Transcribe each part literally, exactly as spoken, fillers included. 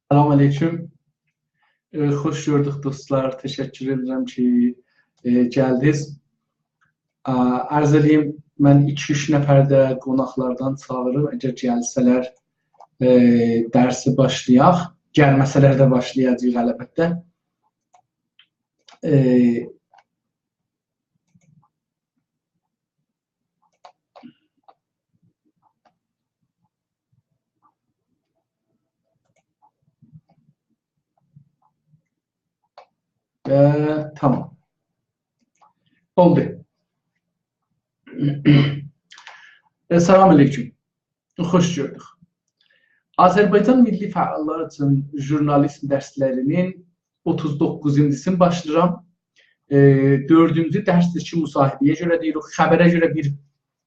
سلام علیکم. ائ، خوش گؤردوک دوستلار. تشکر ائدیرم کی، ائ، گلدینیز. ا، عرض ائله‌ییم، من ایکی-اوچ نفر ده قوناقلاردان چاغیریم. اگر گلسه‌لر، ائ، درسی باشلایاق. گلمه‌سه‌لر ده باشلایاجاغیق البته. ائ، ائ، تامام. اولدو. ائ، سلام علیکم. خوش گؤردوک. آذربایجان میللی فعاللار اوچون ژورنالیسم درسلرینین اوتوز دوققوزونجوسونو باشلاییرام. ائ، دؤردونجو درسدیر کی، مصاحبه‌یه گؤره دئییریک، خبره گؤره بیر،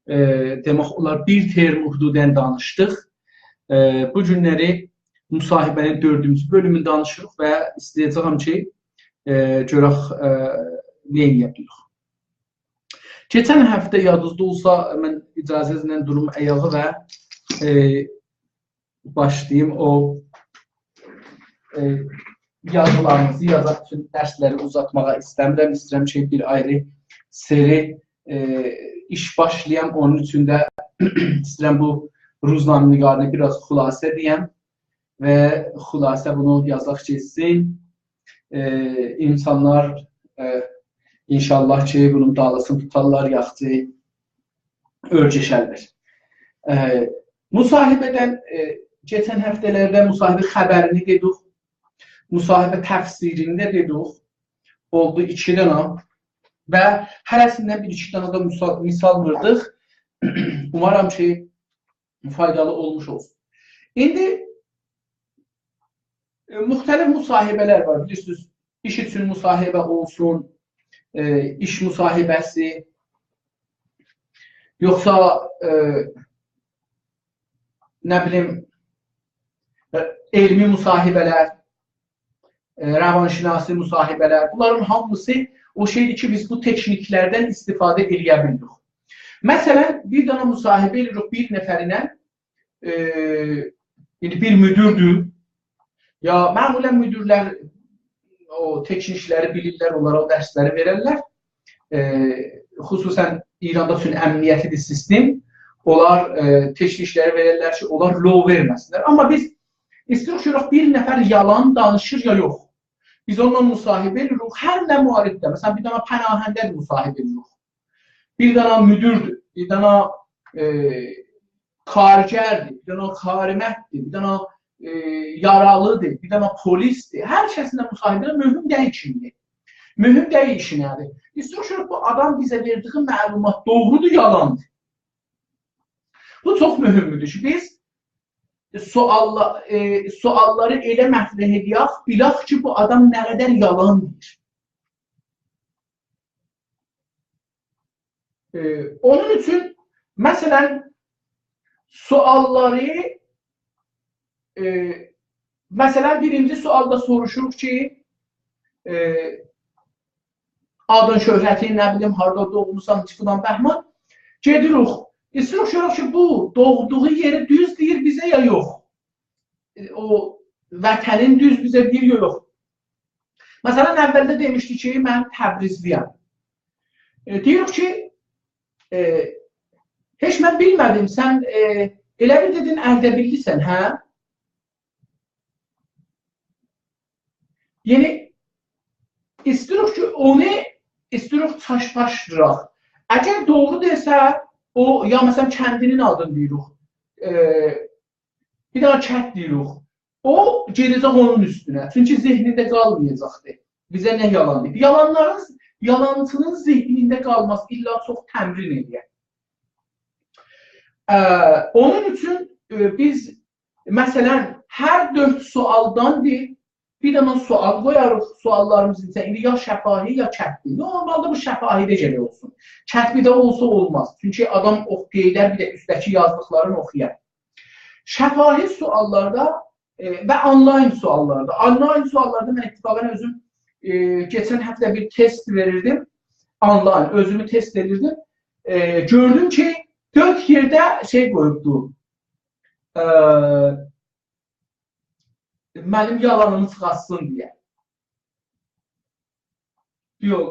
ائ، دئمک اولار، بیر ترم حدوداً دانیشدیق. ائ، بو گونلری مصاحبه‌نین دؤردونجو بؤلومونو دانیشیریق و ایسته‌یه‌جه‌یم کی، ائ، گؤرک، ائ، نه ائده بیلیریک. کئچن هفته یادینیزدا اولسا، من اجازه‌نیزله دوروم آیاغا و، ائ، باشلاییم او، ائ، یازیلاریمیزی یازاق. بوتون درسلری اوزاتماغا ایسته‌میرم. ایسته‌ییرم کی، بیر آیری سری، ائ، ایش باشلایام. اونون اوچون ده ایسته‌ییرم بو روزنامه‌نگارینی بیر آز خلاصه ائدیم و خلاصه بونو یازاق گئتسین. ائ، اینسانلار، ائ، ان‌شاءالله کی، بونون دالیسینی توتارلار، یاخشی اؤرگشرلر. ائ، مصاحبه‌دن، ائ، کئچن هفته‌لرده مصاحبه خبرینی دئدیک، مصاحبه تفسیرینی ده دئدیک. اولدو ایکی دنه و هره‌سیندن بیر ایکی دنه ده مثال، مثال ووردوق. اومارام کی، فایدالی اولموش اولسون. ایندی، ائ، مختلف مصاحبه‌لر وار. بیلیرسینیز، ایش اوچون مصاحبه اولسون، ائ، ایش مصاحبه‌سی، یوخسا، ائ، نه بیلیم، ائ، علمی مصاحبه‌لر، ائ، روانشناسی مصاحبه‌لر، بونلارین هامیسی او شئیدیر کی، بیز بو تکنیکلردن استفاده ائله‌یه بیلیریک. مثلا، بیر دنه مصاحبه ائله‌ییریک بیر نفر ایله، ائ، ایندی بیر مدیردور. یا معمولا مدیرلر او تکنیکلری بیلیرلر، اونلارا او درسلری وئررلر. ائ، خصوصا ایراندا چون امنیتی‌دیر سیستم، اونلار، ائ، تکنیکلری وئررلر کی، اونلار لو وئرمه‌سینلر. آمما بیز ایسته‌ییریک کی، بیر نفر یالان دانیشیر یا یوخ. بیز اونونلا مصاحبه ائدیریک. هر نه موردده، مثلا، بیر دنه پناهنده‌دیر، مصاحبه ائدیریک. بیر دنه مدیردور، بیر دنه، ائ، کارگردیر، بیر دنه کارمنددیر، بیر دنه، ائ، یارالیدیر، بیر دنه پلیسدیر. هر کسینله مصاحبه مهم دئییل کیمدیر. مهم دئییل ایشی نه‌دیر. بیز سوروشوروق، بو آدام بیزه وئردیگی معلومات دوغرودور، یالاندیر؟ بو چوخ مهمدور کی، بیز سؤاللا-، ائ، سؤاللاری ائله مطرح ائله‌یک، بیلک کی، بو آدام نه قدر یالان دئییر. ائ، اونون اوچون، مثلا، سؤاللاری، ائ، مثلا، بیرینجی سؤالدا سوروشوروق کی، ائ، آدین، شهرتین، نه بیلیم، هاردا دوغموسان، فلان بهمان. گئدیریک، ایسته‌ییریک گؤرک کی، بو دوغدوغو یئری دوز دئییر بیزه یا یوخ. ائ، او وطنین دوز بیزه دئییر یا یوخ. مثلا، اولده دئمیشدی کی، من تبریزلی‌یم. ائ، دئییریک کی، ائ، هئچ من بیلمه‌دیم، سن، ائ، ائله بیل دئدین، اردبیللی‌سن، هه؟ یعنی، ایسته‌ییریک کی، اونو، ایسته‌ییریک چاش‌باش دوراق. اگر دوغرو دئسه، او، یا مثلا، کندینین آدینی دئییریک، ائ، بیر دنه کند دئییریک، او گئده‌جک اونون اوستونه. چونکی ذهنینده قالمایاجاقدیر بیزه نه یالان دئییب. یالانلارین، یالانچی‌نین ذهنینده قالماز، الا چوخ تمرین ائله‌یه. ائ، اونون اوچون، ائ، بیز، مثلا، هر دؤرد سؤالدان بیر، بیر دنه سؤال قویاریق سؤاللاریمیزین ایچینده. ایندی یا شفاهی، یا کتبی. نورمالدا بو شفاهی‌ده گرک اولسون. کتبی‌ده اولسا اولماز. چونکی آدام اوخ-، قئییدر، بیر ده اوستده‌کی یازدیقلارینی اوخویار. شفاهی سؤاللاردا، ائ، و آنلاین سؤاللاردا. آنلاین سؤاللاردا من اتفاقا اؤزوم، ائ، کئچن هفته بیر تست وئریردیم. آنلاین اؤزومو تست ائدیردیم. ائ، گؤردوم کی، دؤرد یئرده شئی قویوبدو. ائ، منیم یالانیمی چیخارتسین دئیه. یوخ.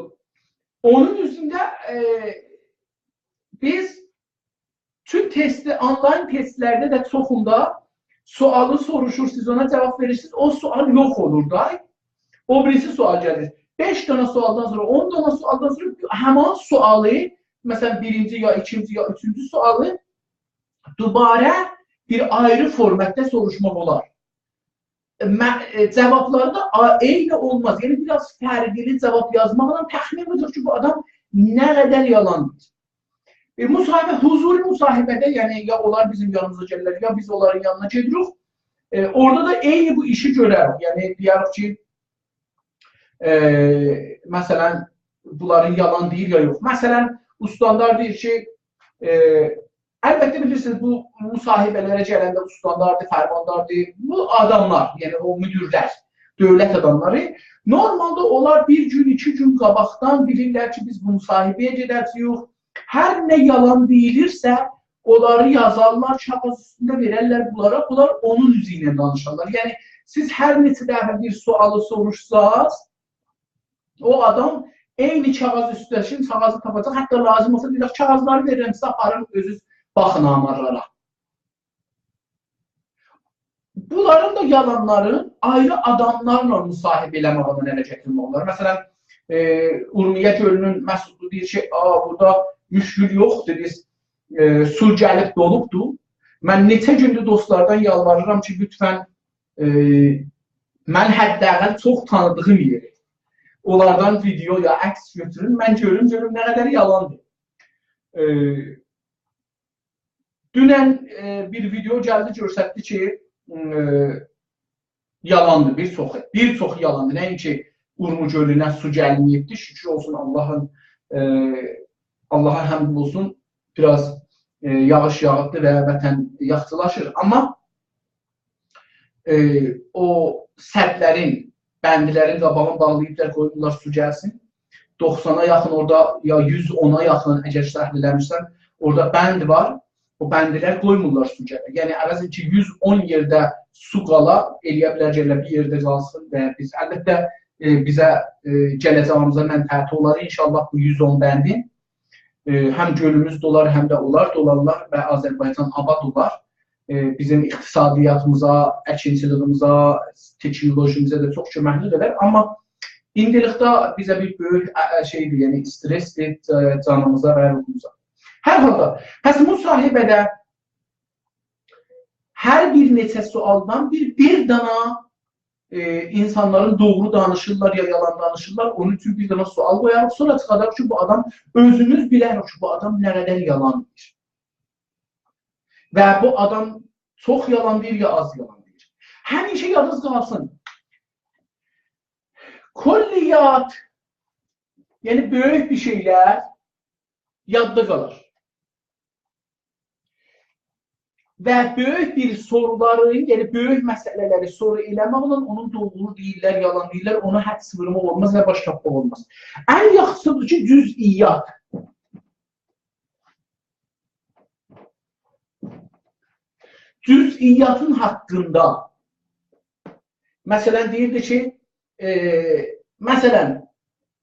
اونون اوزونده، ائ، بیز بوتون تستی، آنلاین تستلرده ده چوخوندا سؤالی سوروشور، سیز اونا جاواب وئریرسینیز، او سؤال یوخ اولور دا. او بیریسی سؤال گلیر. بئش دنه سؤالدان سونرا، اون دنه سؤالدان سونرا همان سؤالی، مثلا، بیرینجی یا ایکینجی یا اوچونجو سؤالی دوباره بیر آیری فورماتدا سوروشماق اولار. مه-، ائ، جاوابلاری دا آ-، عینی اولماز. یعنی، بیر آز فرقلی جاواب یازماقلا تخمین وورور کی، بو آدام نه قدر یالان دئییر. ائ، مصاحبه، حضوری مصاحبه‌ده، یعنی، یا اونلار بیزیم یانیمیزا گلیرلر، یا بیز اونلارین یانینا گئدیریک. ائ، اورادا دا عینی بو ایشی گؤرریک. یعنی، دئیه‌ریک کی، ائ، مثلا، بونلارین یالان دئییر یا یوخ. مثلا، استاندار دئییر کی، ائ، البته، بیلیرسینیز، بو مصاحبه‌لره گلنده استانداردیر، فرمانداردیر، بو آداملار، یعنی او مدیرلر، دؤولت آداملاری، نورمالدا اونلار بیر گون، ایکی گون قاباقدان بیلیرلر کی، بیز بو مصاحبه‌یه گئده‌جه‌ییک. هر نه یالان دئییلیرسه، اونلاری یازارلار، کاغیذ اوستونده وئررلر بونلارا، بونلار اونون اوزو ایله دانیشارلار. یعنی، سیز هر نئچه دفعه بیر سؤالی سوروشساز، او آدام عینی کاغیذ اوسته‌ده‌کین کاغیذی تاپاجاق. حتی لازیم اولسا، دئیه‌جک، کاغیذلاری وئریرم سیزه، آپارین، اؤزونوز باخین آمارلارا. بونلارین دا یالانلارین آیری آداملارلا مصاحبه ائله‌مک، اونو اله گتیرمک اولار. مثلا، ائ، اورمیه گؤلونون مسئولو دئییر کی، «آ، بورادا مشکل یوخدور، بیز، ائ، سو گلیب دولوبدور.» من نئچه گوندور دوستلاردان یالواریرام کی، لطفا، ائ، من حداقل چوخ تانیدیغیم یئری، اونلاردان ویدئو یا عکس گؤتورون، من گؤروم، گؤروم نه قدر یالاندیر. ائ، دونن، ائ، بیر ویدئو گلدی، گؤستردی کی، ائ، یالاندیر، بیر چوخو، بیر چوخو یالاندیر. نه اینکی اورمو گؤلونه سو گلمه‌ییبدی، شکر اولسون آللاهین، ائ، آللاها حمد اولسون، بیر آز، ائ، یاغیش یاغیبدی و وطن یاخشیلاشیر. آمما، ائ، او سدلرین، بندلرین قاباغینی باغلاییبلار، قویمورلار سو گلسین. دوخسانا یاخین اورادا، یا یوز اونا یاخین، اگر سهو ائله‌میرسم، اورادا بند وار. او بندلر قویمورلار سو گله. یعنی، عوضین کی، یوز اون یئرده سو قالا، ائلیه بیلر گله بیر یئرده قالسین و بیز، البته، ائ، بیزه، ائ، گله‌جه‌ییمیزه منفعتی اولار. انشاءالله بو یوز اون بندین، ائ، هم گؤلوموز دولار، هم ده اونلار دولارلار و آذربایجان آباد اولار. ائ، بیزیم اقتصادیاتیمیزا، اکینچیلیگیمیزه، تکنولوژیمیزه ده چوخ کؤمکلیک ائدر. آمما ایندیلیکده بیزه بیر بؤیوک، ا، ا، شئیدیر، یعنی استرسدیر، ج-، جانیمیزا و روحوموزا. هر حالدا، پس مصاحبه‌ده هر بیر نئچه سؤالدان بیر، بیر دانا، ائ، اینسانلارین دوغرو دانیشیرلار یا یالان دانیشیرلار، اونون اوچون بیر دانا سؤال قویاریق، سونرا چیخاداریق کی، بو آدام اؤزوموز بیلریک کی، بو آدام نه قدر یالان دئییر. و بو آدام چوخ یالان دئییر یا آز یالان دئییر. همیشه یادینیز قالسین. کلیات، یعنی بؤیوک بیر شئیلر یاددا قالار. و بؤیوک بیر سورولاری، یعنی بؤیوک مسئله‌لری سورو ائله‌مکله اونون دوغرو دئییرلر، یالان دئییرلر، اونو حدس وورماق اولماز و باش تاپماق اولماز. ان یاخشیسی بودور کی، جزئیات. جزئیاتین حاقیندا. مثلا، دئییردی کی، ائ، مثلا،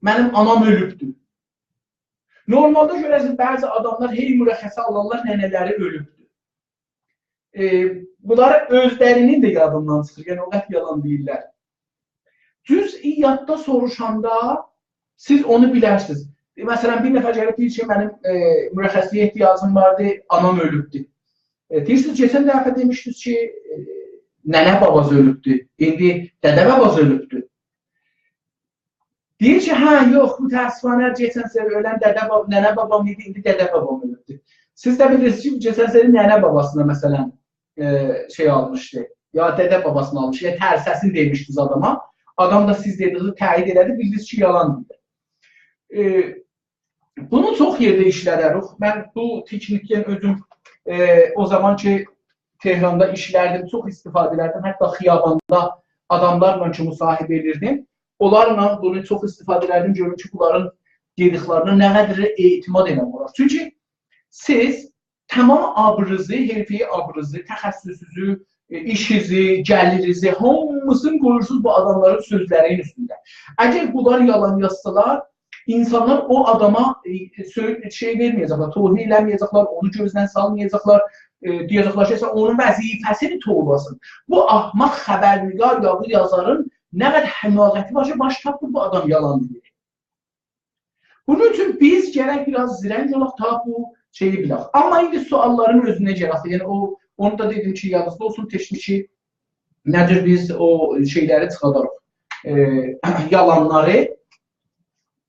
منیم آنام اؤلوبدور. نورمالدا گؤررسینیز، بعضی آداملار هئی مرخصی آلارلار، ننه‌لری اؤلوبدور. ائ، بونلار اؤزلرینین ده یادیندان چیخیر. یعنی، او قدر یالان دئییرلر. جزئیاتدا سوروشاندا سیز اونو بیلرسینیز. ائ، مثلا، بیر نفر گلیب دئییر کی، منیم، ائ، مرخصی‌یه احتیاجیم واردی، آنام اؤلوبدو. ائ، دئییرسینیز، کئچن دفعه دئمیشدینیز کی، ائ، ننه باباز اؤلوبدو، ایندی دده باباز اؤلوبدو. دئییر کی، هه، یوخ، متأسفانه، کئچن سری اؤلن دده باب-، ننه بابام ایدی، ایندی دده بابام اؤلوبدو. سیز ده بیلیرسینیز کی، کئچن سری ننه باباسینا، مثلا، ائ، شئی آلمیشدی، یا دده باباسینا آلمیشدی، یا ترسه‌سینی دئمیشدینیز آداما. آدام دا سیز دئدیگینیزی تأیید ائله‌دی، بیلدینیز کی، یالان دئییر. ائ، بونو چوخ یئرده ایشلدریک. من بو تکنیکدن اؤزوم، ائ، او زامان کی، تهراندا ایشلردیم، چوخ استفاده ائدردیم. حتی خیاباندا آداملارلا کی، مصاحبه ائدیردیم، اونلارلا بونو چوخ استفاده ائدردیم. گؤروم کی، بونلارین دئدیکلرینه نه قدر اعتماد ائله‌مک اولار. چونکی سیز تمام آبرینیزی، حرفه‌ای آبرینیزی، تخصصونوزو، ائ، ایشینیزی، گلیرینیزی، هامیسینی قویورسونوز بو آداملارین سؤزلرینین اوستونده. اگر بونلار یالان یازسالار، اینسانلار او آداما، ائ، سؤ-، شئی وئرمه‌یه‌جکلر، توهین ائله‌مه‌یه‌جکلر، اونو گؤزدن سالمایاجاقلار، ائ، دئیه‌جکلر کی، سن اونون وظیفه‌سینی توولاسین. بو احمق خبرنگار یا بو یازارین نه قدر حماقتی وار کی، باش تاپدی بو آدام یالان دئییر. بونون اوچون بیز گرک بیر آز زرنگ اولاق، تا بو شئیی بیلک. آمما ایندی سؤاللارین اؤزونه گلک. یعنی او، اونو دا دئدیم کی، یادینیزدا اولسون، تکنیکی نه جور بیز او شئیلری چیخاداریق. ائ، یالانلاری،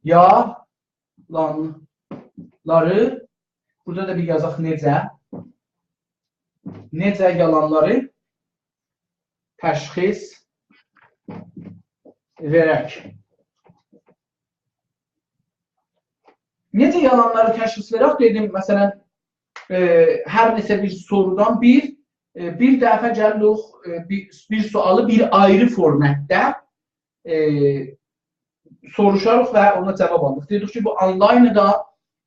یالانلاری، بورادا دا بیر یازاق نئجه، نئجه یالانلاری تشخیص وئرک. نئجه یالانلاری تشخیص وئرک؟ دئدیم، مثلا، ائ، هر نئچه بیر سورودان بیر، ائ، بیر دفعه گلیریک، ائ، بیر، بیر سؤالی بیر آیری فورماتدا، ائ، سوروشاریق و اونا جاواب آلیریق. دئدیک کی، بو آنلایندا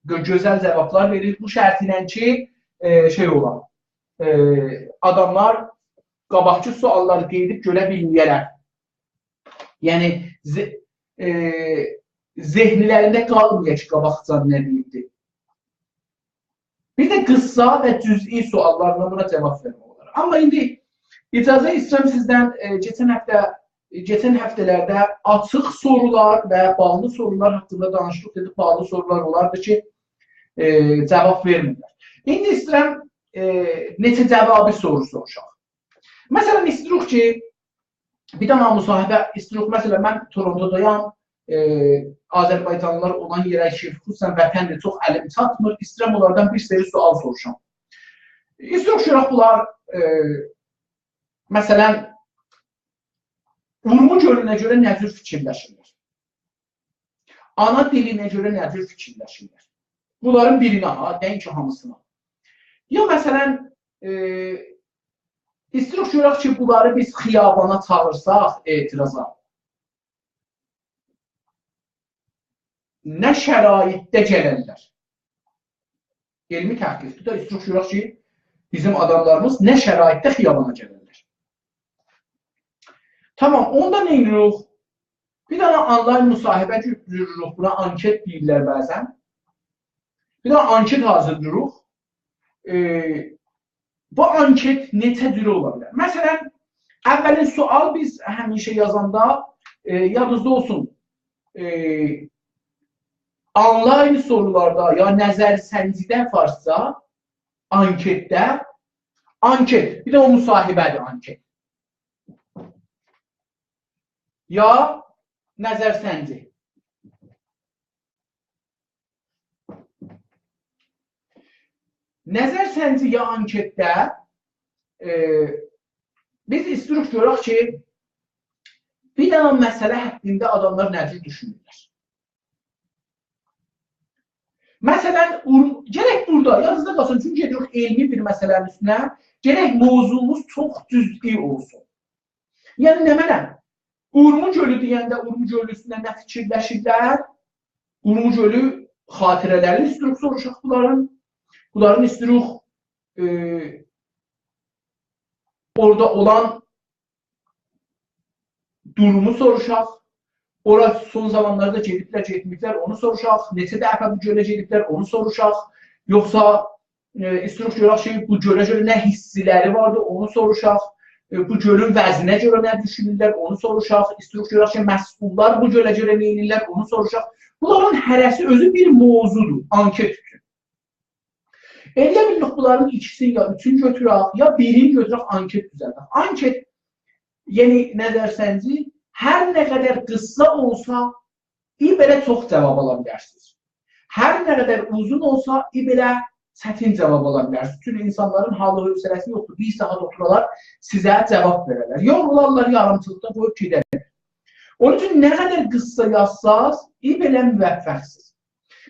گؤ-، گؤزل جاوابلار وئریر. بو شرط ایله کی، ائ، شئی اولا، ائ، آداملار قاباقکی سؤاللاری قئییدیب گؤره بیلمه‌یه‌لر. یعنی، ذه-، ائ، ذهنلرینده قالمایا کی، قاباقجادان نه دئییبدی. بیر ده قیسا و جزئی سؤاللارلا بونا جاواب وئرمک اولار. آمما ایندی اجازه ایسته‌ییرم سیزدن، ائ، کئچن هفته، کئچن هفته‌لرده آچیق سورولار و باغلی سورولار حاقیندا دانیشدیق. دئدیک، باغلی سورولار اولاردی کی، ائ، جاواب وئرمیرلر. ایندی ایسته‌ییرم، ائ، نئچه جاوابی سورو سوروشاق. مثلا، ایسته‌ییریک کی، بیر دنه مصاحبه ایسته‌ییریک. مثلا، من تورونتودایام، ائ، آذربایجانلیلار اولان یئره کی، خصوصا وطندیر، چوخ الیم چاتمیر. ایسته‌ییرم اونلاردان بیر سری سؤال سوروشام. ایسته‌ییریک گؤرک بونلار، ائ، مثلا، اورمو گؤلونه گؤره نه جور فیکیرلشیرلر؟ آنا دیلینه گؤره نه جور فیکیرلشیرلر؟ بونلارین بیرینه، ها، نه‌اینکی هامیسینا. یا، مثلا، ائ، ایسته‌ییریک گؤرک کی، بونلاری بیز خیابانا چاغیرساق، اعتراضا، نه شرایطده گلرلر؟ علمی تحقیقدیر دا، ایسته‌ییریک گؤرک کی، بیزیم آداملاریمیز نه شرایطده خیابانا گلرلر. تامام، اوندا نه ائدیریک؟ بیر دنه آنلاین مصاحبه دوزولدوروروک، بونا آنکت دئییرلر بعضا. بیر دنه آنکت حاضیرلاییریق. ائ، بو آنکت نئچه جوره اولا بیلر؟ مثلا، اولین سؤال بیز همیشه یازاندا، ائ، یادینیزدا اولسون، ائ، آنلاین سورولاردا یا نظرسنجی‌ده فارسجا، آنکتده آنکت، بیر ده او مصاحبه‌دیر، آنکت. یا نظرسنجی. نظرسنجی یا آنکتده، ائ، بیز ایستیروخ گؤرک کی، بیر دنه مسئله حاقیندا آداملار نه جور دوشونورلر. مثلا، اورم-، گرک بورادا، یادینیزدا قالسین، چونکی گئدیریک علمی بیر مسئله‌نین اوستونه، گرک موضوعوموز چوخ جزئی اولسون. یعنی نمنه؟ اورمو گؤلو دئینده اورمو گؤلو اوستونده نه فیکیرلشیرلر؟ اورمو گؤلو خاطره‌لرینی ایستیروخ سوروشاق بونلارین. بونلارین ایستیروخ، ائ، اورادا اولان دورومو سوروشاق. اورا سون زامانلاردا گئدیبلر، گئتمه‌ییبلر، اونو سوروشاق. نئچه دفعه بو گؤله گئدیبلر، اونو سوروشاق. یوخسا، ائ، ایستیروخ گؤرک کی، بو گؤله گؤره نه حیسلری واردی، اونو سوروشاق. ائ، بو گؤلون وضعینه گؤره نه دوشونورلر، اونو سوروشاق. ایستیروخ گؤرک کی، مسئوللار بو گؤله گؤره نه ائدیرلر، اونو سوروشاق. بونلارین هره‌سی اؤزو بیر موضوعدور، آنکت اوچون. ائلیه بیلیریک بونلارین ایکیسینی یا اوچونو گؤتورک، یا بیرینی گؤتورک، آنکت دوزلدک. آنکت، یعنی نظرسنجی، هر نه قدر قیسا اولسا، ای بئله چوخ جاواب آلا بیلرسینیز. هر نه قدر اوزون اولسا، ای بئله چتین جاواب آلا بیلرسینیز. چونکی اینسانلارین حال و حوصله‌سی یوخدور. بیر ساعت اوتورالار، سیزه جاواب وئررلر. یورولارلار، یاریمچیلیقدا قویوب گئدرلر. اونون اوچون نه قدر قیسا یازساز، ای بئله موفقسیز.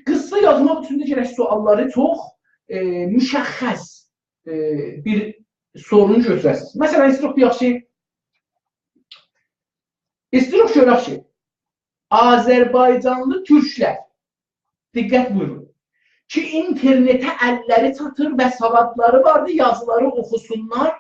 قیسا یازماق اوچون ده گرک سؤاللاری چوخ، ائ، مشخص، ائ، بیر سورونو گؤتوره‌سینیز. مثلا، ایستیروخ دئیک کی، ایستیروخ گؤرک کی، آذربایجانلی تورکلر، دقت بویورون، کی، اینترنته اللری چاتیر و سوادلاری واردی، یازیلاری اوخوسونلار.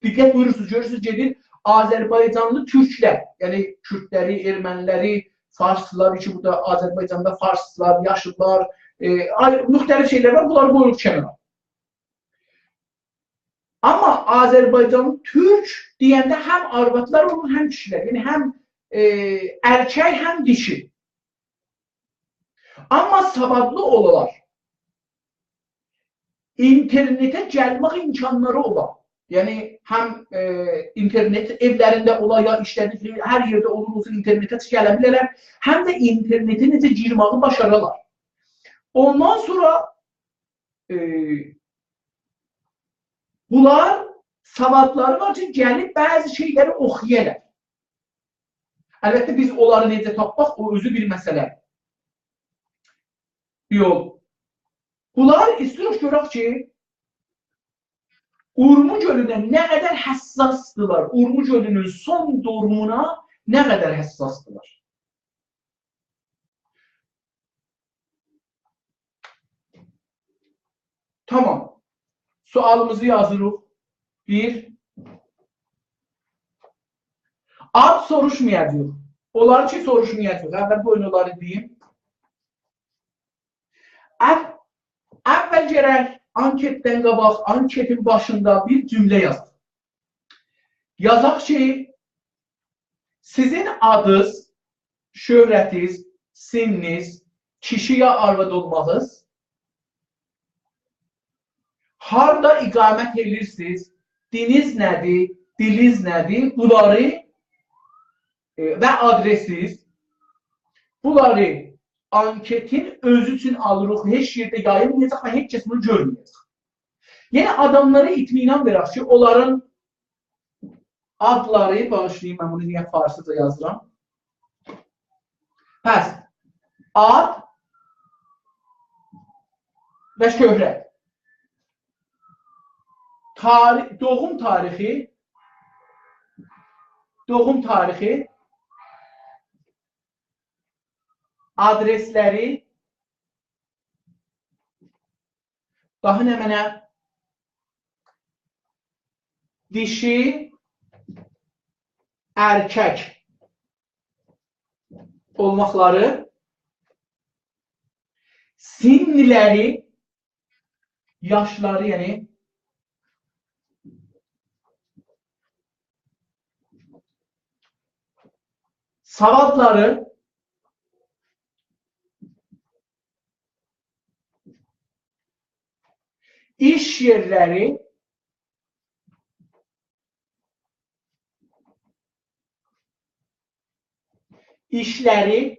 دقت بویورورسونوز، گؤرورسونوز، گئدیر آذربایجانلی تورکلر، یعنی کوردلری، ارمنیلری، فارسلار کی، بورادا آذربایجاندا فارسلار یاشیرلار، ائ، آی-، مختلف شئیلر وار، بونلاری قویوروق کنارا. آمما آذربایجانلی تورک دئینده هم آروادلار اولور، هم کیشیلر. یعنی هم، ائ، ارکک، هم دیشی. آمما سوادلی اولالار، اینترنته گلمک امکانلاری اولا. یعنی هم، ائ، اینترنت ائولرینده اولا، یا ایشله‌دیکلری هر یئرده اولور اولسون، اینترنته گله بیلرلر، هم ده اینترنته نئجه گیرمه‌یی باشارالار. اوندان سونرا، ائ، بونلار سوادلاری وار کی، گلیب بعضی شئیلری اوخویالار. البته، بیز اونلاری نئجه تاپماق، او اؤزو بیر مسئله. یول. بونلار ایستیروخ گؤرک کی، اورمو گؤلونه نه قدر حساسدیلار، اورمو گؤلونون سون دورومونا نه قدر حساسدیلار. تامام. سؤالیمیزی یازیریق. بیر. آد سوروشمایاجاغیق. اونلاری کی سوروشمایاجاغیق. اول قویون اونلاری دئییم. او-، اول گرک آنکتدن قاباق، آنکتین باشیندا بیر جمله یازاق. یازاق کی، سیزین آدینیز، شهرتینیز، سنّینیز، کیشی یا آرواد اولماغینیز، هاردا اقامت ائدیرسینیز، دینیز نه‌دیر، دیلینیز نه‌دیر، بونلاری، ائ، و آدرسینیز، بونلاری آنکتین اؤزو اوچون آلیریق، هئچ یئرده یاییلمایاجاق و هئچ کس بونو گؤرمه‌یه‌جک. یعنی آداملارا اطمینان وئرک کی، اونلارین آدلاری، باغیشلایین، من بونو نییه فارسیجا یازیرام؟ پس، آد و شهرت. تاری-، دوغوم تاریخی، دوغوم تاریخی، آدرسلری، داها نمنه؟ دیشی، ارکک اولماقلاری، سنّلری، یاشلاری، یعنی سوادلاری، ایش یئرلری، دینلری،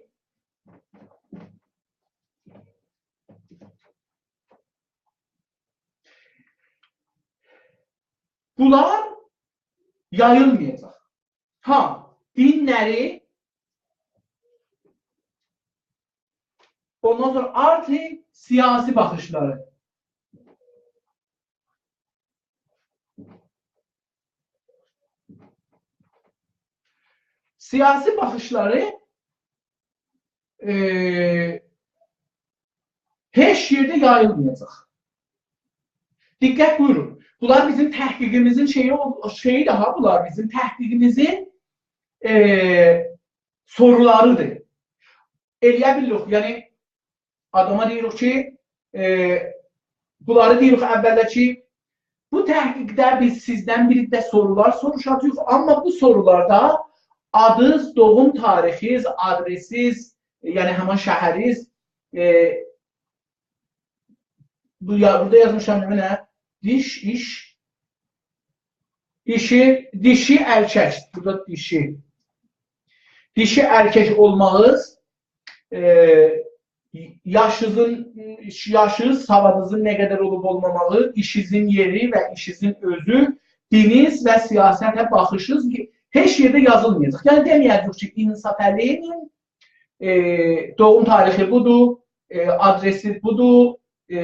بونلار یاییلمایاجاق. ها، دینلری، اوندان سونرا آرتی سیاسی باخیشلاری. سیاسی باخیشلاری، ائ، هئچ یئرده یاییلمایاجاق. دقت بویورون. بونلار بیزیم تحقیقیمیزین شئیی، او، شئیی داها بونلار بیزیم تحقیقیمیزین، ائ، سورولاریدیر. ائلیه بیلیریک، یعنی آداما دئییریک کی، ائ، بونلاری دئییریک اولده کی، بو تحقیقده بیز سیزدن بیر ده سورولار سوروشاجاغیق، آمما بو سورولاردا آدینیز، دوغوم تاریخینیز، آدرسینیز، یعنی همان شهرینیز، ائ، بو یا، بورادا یازمیشام، نه؟ دیش، ایش، دیشی، دیشی ارکک، بورادا دیشی. دیشی ارکک اولماغینیز، ائ، یاشینیزین، یاشینیز، سوادینیزین نه قدر اولوب اولماماغی، ایشینیزین یئری و ایشینیزین اؤزو، دینینیز و سیاسته باخیشینیز هئچ یئرده یازیلمایاجاق. یعنی دئمه‌یه‌جه‌ییک کی، انصافعلی‌نین، ائ، دوغوم تاریخی بودور، ائ، آدرسی بودور، ائ،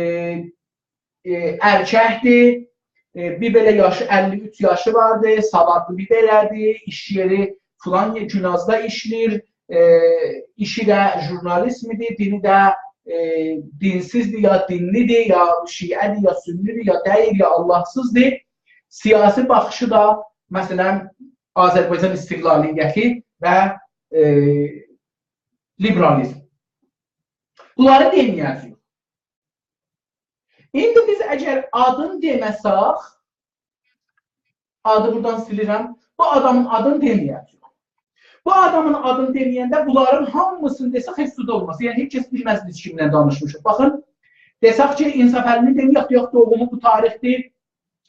ائ، ارککدیر، ائ، بیر بئله یاشی، اللی اوچ یاشی واردی، سوادلی بیر بئله‌دیر، ایش یئری فلان یئ-، گونازدا ایشله‌ییر، ائ، ایشی ده ژورنالیسمدیر، دینی ده، ائ، دینسیزدیر، یا دینلیدیر، یا شیعه‌دیر، یا سنی‌دیر، یا دئییل، یا آللاهسیزدیر. سیاسی باخیشی دا، مثلا، آذربایجان استقلالیتی و، ائ، لیبرالیزم. بونلاری دئمه‌یه‌جه‌ییک. ایندی بیز اگر آدین دئمه‌سک، آدی بورادان سیلیرم، بو آدامین آدینی دئمه‌یه‌جه‌ییک. بو آدامین آدینی دئمه‌ینده بونلارین هامیسینی دئسک، هئچ سود اولماز. یعنی، هئچ کس بیلمز بیز کیمله دانیشمیشیق. باخین، دئسک کی، انصافعلی‌نی دئمه‌یک، دئیک، دوغومو بو تاریخدیر،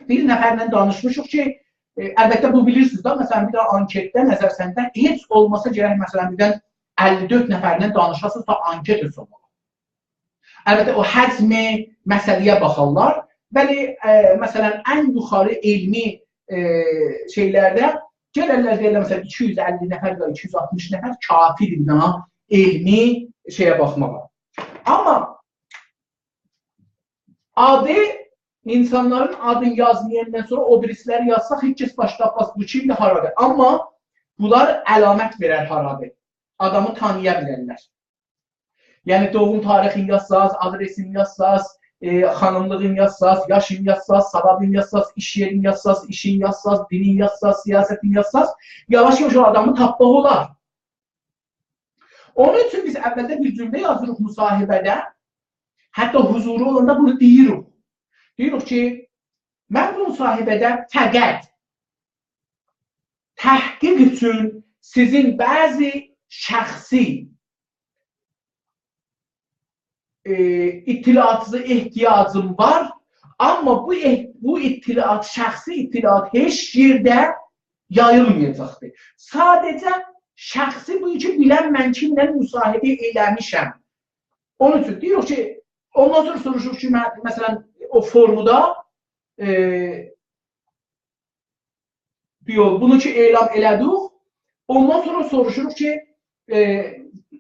بیر نفرله دانیشمیشیق کی، ائ، البته، بو بیلیرسینیز ده، مثلا، بیر دنه آنکتده، نظرسنجده هئچ اولماسا گرک، مثلا، بیردن اللی دؤرد نفرله دانیشاسینیز، تا آنکت سونو. البته، او حجم مسئله‌یه باخارلار. ولی، ائ، مثلا، ان یوخاری علمی، ائ، شئیلرده گلرلر، دئیرلر، مثلا، ایکی یوز اللی نفر یا ایکی یوز آلتمیش نفر کافیدیر بیر دنه علمی شئیه باخماغا. آمما آدی، اینسانلارین آدینی یازمایاندان سونرا او بیریسی‌لری یازساق، هئچ کس باش تاپماز، بو کیمدیر، هارادیر. آمما بونلار علامت وئرر هارادیر. آدامی تانییا بیلرلر. یعنی، دوغوم تاریخینی یازساز، آدرسینی یازساز، ائ، خانیملیغینی یازساز، یاشینی یازساز، سوادینی یازساز، ایش یئرینی یازساز، ایشینی یازساز، دینینی یازساز، سیاستینی یازساز، یاواش-یاواش او آدامی تاپماق اولار. اونون اوچون بیز اولده بیر جمله یازیریق مصاحبه‌ده، حتی حضوری اولاندا بونو دئییریک. دئییریک کی، من بو مصاحبه‌ده فقط تحقیق اوچون سیزین بعضی شخصی، ائ، اطلاعاتینیزا احتیاجیم وار، آمما بو اح-، بو اطلاعات، شخصی اطلاعات هئچ یئرده یاییلمایاجاقدیر. ساده‌جه شخصی بو کی، بیلن من کیمله مصاحبه ائله‌میشم. اونون اوچون دئییریک کی، اوندان سونرا سوروشور کی، من، مثلا، او فورمدا، ائ، یوخ، بونو کی اعلام ائله‌دیک، اوندان سونرا سوروشوروق کی، ائ،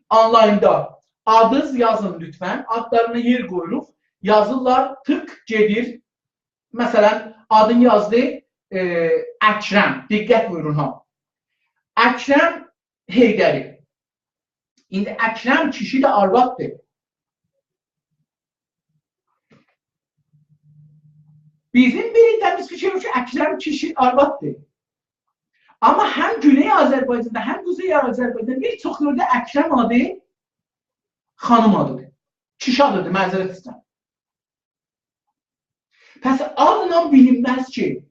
آنلایندا آدینیز یازین لطفا، آدلارینا یئر قویوروق، یازیرلار، تیک گئدیر. مثلا، آدین یازدی، ائ، اکرم، دقت بویورون ها. اکرم حیدری. ایندی اکرم کیشی ده آرواددیر. بیزیم بیرینده بیز فیکیر کی، اکرم کیشی آرواددیر. آمما هم گونئی آذربایجاندا، هم قوزئی آذربایجاندا بیر چوخ یئرده اکرم آدی خانیم آدیدیر. کیشی آدیدیر، معذرت ایسته‌ییرم. پس آدلا بیلینمز کی،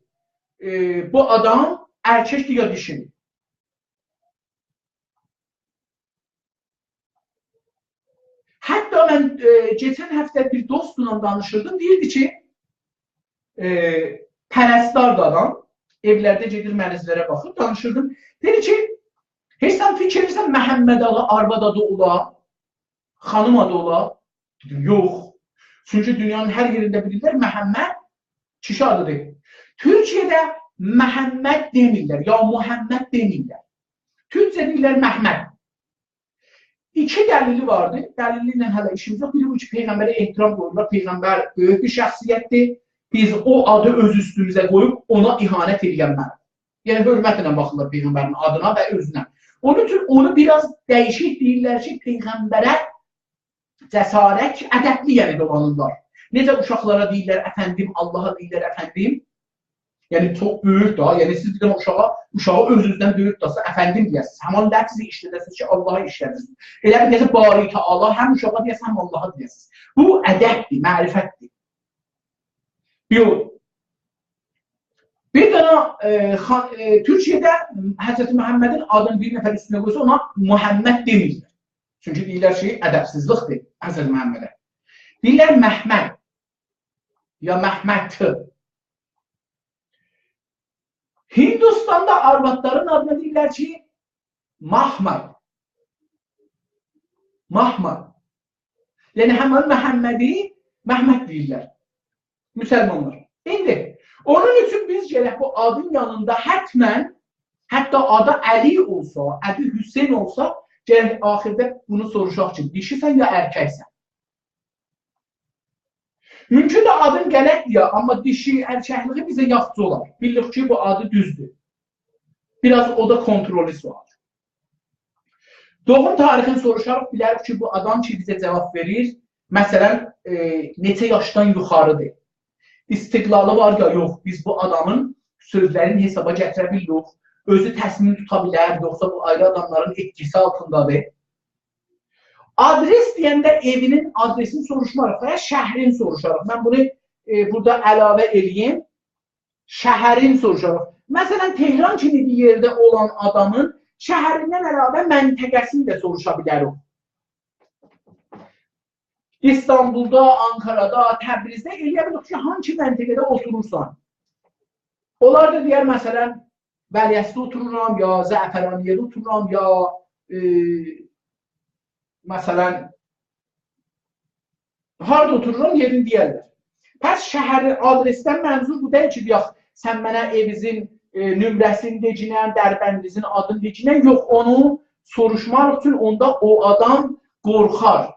ائ، بو آدام ارککدیر یا دیشیدیر. حتی من، ائ، کئچن هفته بیر دوستلا دانیشیردیم. دئییردی کی، ائ، پرستاردی آدام، ائولرده گئدیر مریضلره باخیر، دانیشیردیم. دئییر کی، هئچ سن فیکیر ائدیرسن محمد آدی آرواد آدی اولا؟ خانیم آدی اولا؟ دئدیم، یوخ. چونکی دونیانین هر یئرینده بیلیرلر، محمد کیشی آدیدیر. تورکیه‌ده محمد دئمیرلر، یا محمد دئمیرلر. تورکجه دئییرلر محمد. ایکی دلیلی واردی. دلیلی ایله هله ایشیمیز یوخ. بیری بو کی، پیغمبره احترام قویورلار. پیغمبر بؤیوک بیر شخصیتدیر. بیز او آدی اؤز اوستوموزه قویوب اونا اهانت ائلینمه‌ریک. یعنی، حؤرمتله باخیرلار پیغمبرین آدینا و اؤزونه. اونون اوچون اونو بیر آز دییشیک دئییرلر کی، پیغمبره جسارت، ادبلی، یعنی، دولانیرلار. نئجه اوشاقلارا دئییرلر «افندیم»، آللاها دئییرلر «افندیم»، یعنی، چوخ بؤیوک دا، یعنی، سیز بیر دنه اوشاغا، اوشاغی اؤزونوزدن بؤیوک توتاسینیز، «افندیم» دئیه‌سینیز، هم اونو دئیه‌سینیز کی، آللاها ایشله‌دیرسینیز. ائله بیل نئجه «باری تعالی»، هم اوشاغا دئیه‌سن، هم آللاها دئیه‌سینیز. بو ادبدیر، معرفتدیر. یوخ. بیر دنه، ائ، خا-، ائ، تورکیه‌ده حضرت محمدین آدینی بیر نفر اوستونه قویسا، اونا محمد دئمیرلر. چونکی دئییرلر کی، ادبسیزلیکدیر حضرت محمده. دئییرلر محمد. یا محمد. هندوستاندا آروادلارین آدینا دئییرلر کی، محمد. محمد. یعنی، همین محمدی محمد دئییرلر مسلمانلار. ایندی، اونون اوچون بیز گرک بو آدین یانیندا حتماً، حتی آدی علی اولسا، آدی حسین اولسا، گرک آخیردا بونو سوروشاق کی، دیشیسن یا ارککسن؟ ممکن ده آدین غلط دئیه، آمما دیشی، ارککلیگی بیزه یاخشی اولار. بیلیریک کی، بو آدی دوزدور. بیر آز او دا کنترلی سؤالدیر. دوغوم تاریخینی سوروشاریق، بیلریک کی، بو آدام کی، بیزه جواب وئریر، مثلاً، ائ، نئچه یاشدان یوخاریدیر. استقلالی وار یا یوخ، بیز بو آدامین سؤزلرینی حسابا گتیره بیلیریک. اؤزو تصمیم توتا بیلر، یوخسا بو آیری آداملارین ائتکیسی آلتیندادیر. آدرس دئینده ائوینین آدرسینی سوروشماریق، فقط شهرین سوروشاریق. من بونو، ائ، بورادا علاوه ائله‌ییم. شهرین سوروشاریق. مثلاً، تهران کیمی بیر یئرده اولان آدامین شهریندن علاوه منطقه‌سینی ده سوروشا بیلریک. ایستانبولدا، آنکارادا، تبریزده، ائلیه بیلیریک کی، هانسی منطقه‌ده اوتورورسان. اونلار دا دئیر، مثلاً، ولیعصرده اوتورورام، یا زعفرانیه‌ده اوتورورام، یا، ائ، مثلاً، هاردا اوتورورام، یئرینی دئیرلر. پس شهر آدرسدن منظور بو دئییل کی، دئیک، سن منه ائوینیزین، ائ، نمره‌سینی دئگینن، دربندینیزین آدینی دئگینن، یوخ، اونو سوروشماریق اوچون اوندا او آدام قورخار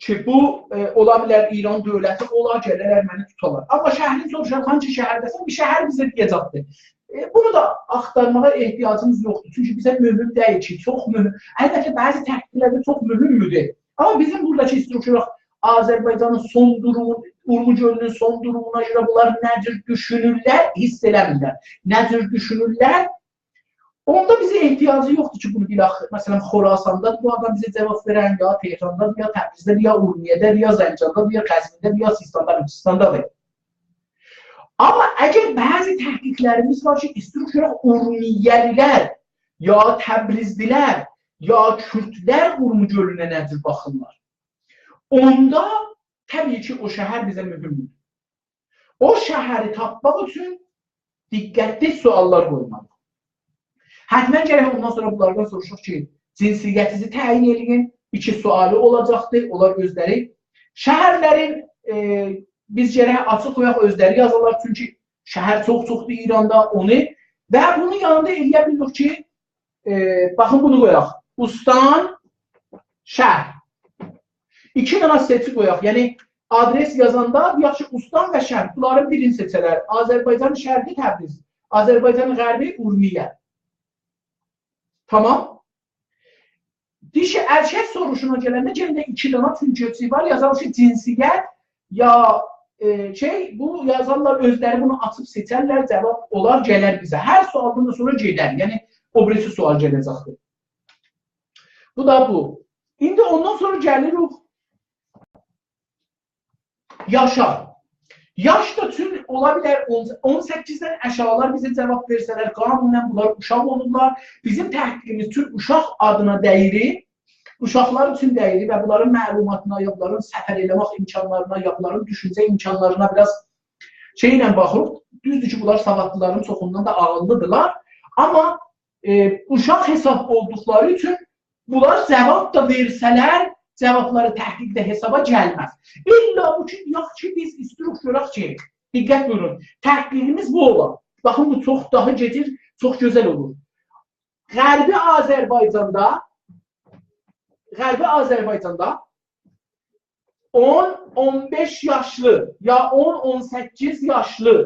کی، بو، ائ، اولا بیلر ایران دؤولتی اولا، گله‌لر منی توتالار. آمما شهرین سوروشاریق، هانسی شهرده‌سن، بیر شهر بیزه دئیه‌جکدیر. ائ، بونو دا آختارماغا احتیاجیمیز یوخدور. چونکی بیزه مهم دئییل کی، چوخ مهم. البته، بعضی تحقیقلرده چوخ مهمدور. آمما بیزیم بوراداکی استروکتورا آذربایجانین سون دورومو، اورمو گؤلونون سون دورومونا گؤره بونلار نه جور دوشونورلر، حس ائله‌میرلر. نه جور دوشونورلر، اوندا بیزه احتیاجی یوخدور کی، بونو بیلک. مثلاً، خراساندا بو آدام بیزه جواب وئرن، یا تهراندا، یا تبریزده، یا اورمیه‌ده، یا زنجاندا، یا قزوینده، یا سیستاندا، بلوچستاندا. آمما اگر بعضی تحقیقلریمیز وار کی، استروکتورا اورمیه‌لیلر، یا تبریزلیلر، یا کوردلر اورمو گؤلونه نه جور باخیرلار، اوندا طبیعی کی، او شهر بیزه مهمدور. او شهری تاپماق اوچون دقتلی سؤاللار قویمالی‌ییق. حتماً گرک اوندان سونرا بونلاردان سوروشاق کی، جنسیتینیزی تعیین ائله‌یین. ایکی سؤالی اولاجاقدیر، اونلار اؤزلری. شهرلرین، ائ، بیز گرک آچیق قویاق، اؤزلری یازارلار، چونکی شهر چوخ-چوخدور ایراندا، اونو. و بونون یانیندا ائلیه بیلیریک کی، ائ، باخین، بونو قویاق. استان، شهر. ایکی دنه سئچی قویاق. یعنی، آدرس یازاندا، یاخشی، استان و شهر. بونلارین بیرینی سئچه‌لر. آذربایجان شرقی تبریز. آذربایجان غربی اورمیه. تامام. دیشی ارکک سوروشونا گلنده یئنه ده ایکی دنه چونکی وار. یازار کی، جنسیت یا، ائ، شئی، بو یازارلار، اؤزلری بونو آچیب سئچرلر، جواب اولار، گلر بیزه. هر سؤالدان دا سونرا گئدر. یعنی، او بیریسی سؤال گله‌جکدیر. بو دا بو. ایندی اوندان سونرا گلیریک یاشا. یاش دا چون اولا بیلر اون، اون سککیزدن آشاغیلار بیزه جواب وئرسه‌لر، قانوناً بونلار اوشاق اولورلار. بیزیم تحقیقیمیز چون اوشاق آدینا دَییری، اوشاقلار اوچون دَییری و بونلارین معلوماتینا، یا بونلارین سفر ائله‌مک امکانلارینا، یا بونلارین دوشونجه امکانلارینا بیر آز شئیله باخیریق. دوزدور کی، بونلار سوادلیلارین چوخوندان دا عاغیللی‌دیرلار. آمما ائ، اوشاق حساب اولدوقلاری اوچون بونلار جواب دا وئرسه‌لر، جوابلاری تحقیقده حسابا گلمز. الا بو کی، یوخ کی، بیز ایستیروق گؤرک کی، دقت بویورون، تحقیقیمیز بو اولا. باخین، بو چوخ داها گئدیر، چوخ گؤزل اولور. غربی آذربایجاندا، غربی آذربایجاندا اون، اون بئش یاشلی یا اون، اون سککیز یاشلی،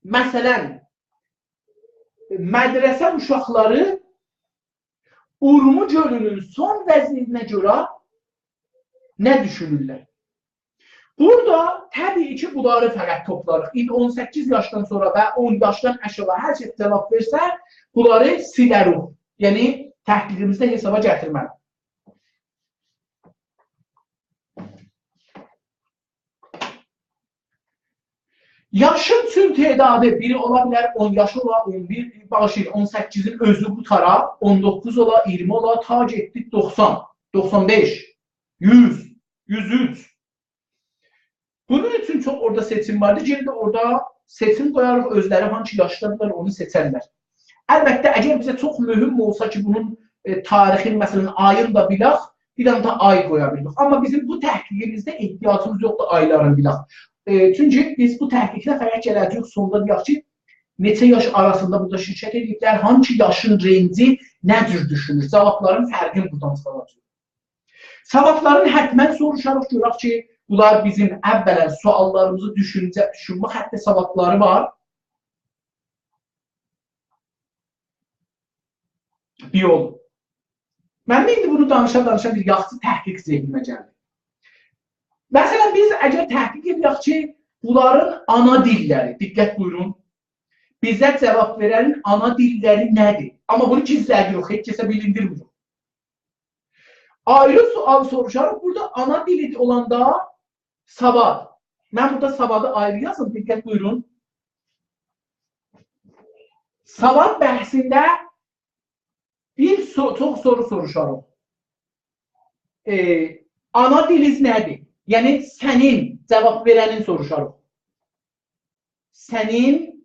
مثلا، مدرسه اوشاقلاری اورمو گؤلونون سون وضعیتینه گؤره نه دوشونورلر؟ بورادا طبیعی کی، بونلاری فقط توپلاریق. ایندی اون سککیز یاشدان سونرا و اون یاشدان آشاغی هر شئی جواب وئرسه، بونلاری سیلریک. یعنی، تحقیقیمیزده حسابا گتیرمه‌ریک. یاشین چون تعدادی، بیری اولا بیلر اون یاش اولا، اون بیر، باغیشلایین، اون سککیزین اؤزو قوتارا، اون دوققوز اولا، اییرمی اولا، تا گئتدی دوخسان، دوخسان بئش، یوز، یوز اوچ. بونون اوچون چوخ اورادا سئچیم واردی. یئنه ده اورادا سئچیم قویاریق، اؤزلری هانسی یاشدادیرلار، اونو سئچرلر. البته، اگر بیزه چوخ مهم اولسا کی، بونون، ائ، تاریخین، مثلا، آیین دا بیلک، بیر دنه ده آی قویا بیلیریک. آمما بیزیم بو تحقیقیمیزده احتیاجیمیز یوخدور آیلارین بیلک. ائ، چونکی بیز بو تحقیقده فقط گله‌جه‌ییک سوندا دئیک کی، نئچه یاش آراسیندا بورادا شرکت ائدیبلر، هانسی یاشین رنجی نه جور دوشونور، جوابلارین فرقینی بورادان چیخاراجاغیق. سوادلارین حتما سوروشاریق، گؤرک کی، بونلار بیزیم اولا سؤاللاریمیزی دوشونجه، دوشونمه خط سوادلاری وار. بیر یول. من ایندی بونو دانیشا-دانیشا بیر یاخشی تحقیق ذهنیمه گلدی. مثلا، بیز اگر تحقیق ائدک کی، بونلارین آنا دیللری، دقت بویورون، بیزه جواب وئرنین آنا دیللری نه‌دیر؟ آمما بونو گیزله‌دیریک، هئچ کسه بیلیندیرمیریک. آیری سؤال سوروشاریق. بورادا آنا دیلی اولاندا سواد. من بورادا سوادی آیری یازیم، دقت بویورون. سواد بحثینده بیر سو-، چوخ سورو سوروشاریق. ائ، آنا دیلیز نه‌دیر؟ یعنی سنین، جواب وئرنین سوروشاریق. سنین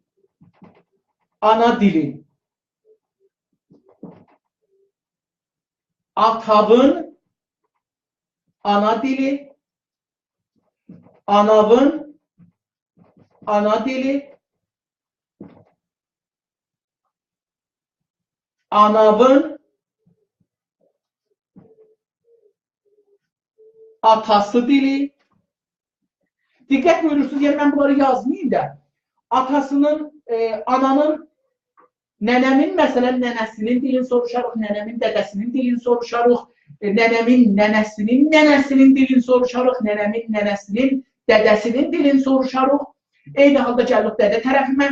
آنا دیلین. آتاوین آنا دیلی، آناوین آنا دیلی، آناوین آتاسی دیلی. دقت بویورورسونوز، یعنی من بونلاری یازماییم دا. آتاسینین، ائ، آنانین، ننه‌مین، مثلا، ننه‌سینین دیلینی سوروشاریق، ننه‌مین دده‌سینین دیلینی سوروشاریق، ائ، ننه‌مین ننه‌سینین ننه‌سینین دیلینی سوروشاریق، ننه‌مین ننه‌سینین دده‌سینین دیلینی سوروشاریق. عینی حالدا گلیریک دده طرفینه.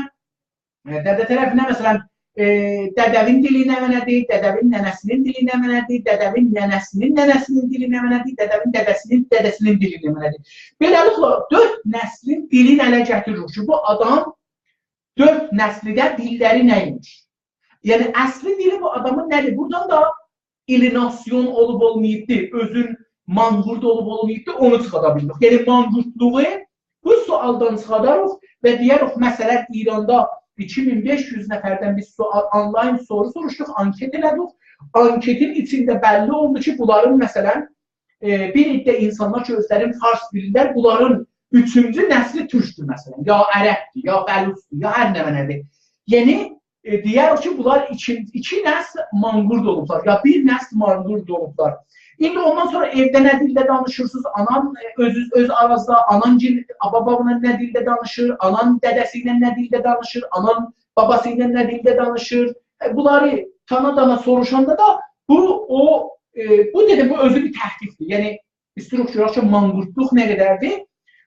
ائ، دده طرفینه، مثلا، ائ، دده‌وین دیلی نمنه‌دیر، دده‌وین ننه‌سینین دیلی نمنه‌دیر، دده‌وین ننه‌سینین ننه‌سینین دیلی نمنه‌دیر، دده‌وین دده‌سینین دده‌سینین دیلی نمنه‌دیر. بئله‌لیکله، دؤرد نسلین دیلینی اله گتیریریک کی، بو آدام دؤرد نسلده دیللری نه ایمیش؟ یعنی، اصلی دیلی بو آدامین نه‌دیر؟ بورادان دا آلیناسیون اولوب اولماییبدی، اؤزون مانقورت اولوب اولماییبدی، اونو چیخادا بیلمیریک. یعنی، مانقورتلوغو بو سؤالدان چیخاداریق و دئیه‌ریک، مثلا، ایراندا ایکی مین بئش یوز نفردن بیز سؤال، آنلاین سورو سوروشدوق، آنکت ائله‌دیک. آنکتین ایچینده بللی اولدو کی، بونلارین، مثلا، ائ، بیر عده اینسانلار کی، اؤزلرین فارس بیلیرلر، بونلارین اوچونجو نسلی تورکدور، مثلا، یا عربدیر، یا بلوچدور، یا هر نمنه‌دیر. یعنی، ائ، دئیه‌ریک کی، بونلار ایکی، ایکی نسل مانقورت اولوبلار، یا بیر نسل مانقورت اولوبلار. ایندی اوندان سونرا ائوده نه دیلده دانیشیرسینیز؟ آنان، ائ، اؤز، اؤز آرانیزدا، آنان گیل، بابانلا نه دیلده دانیشیر؟ آنان دده‌سی ایله نه دیلده دانیشیر؟ آنان باباسی ایله نه دیلده دانیشیر؟ ائ، بونلاری دانا-دانا سوروشاندا دا بو، او، ائ، بو، دئدیم، بو اؤزو بیر تحقیقدیر. یعنی، ایستیروخ گؤرک کی، مانقورتلوق نه قدردیر؟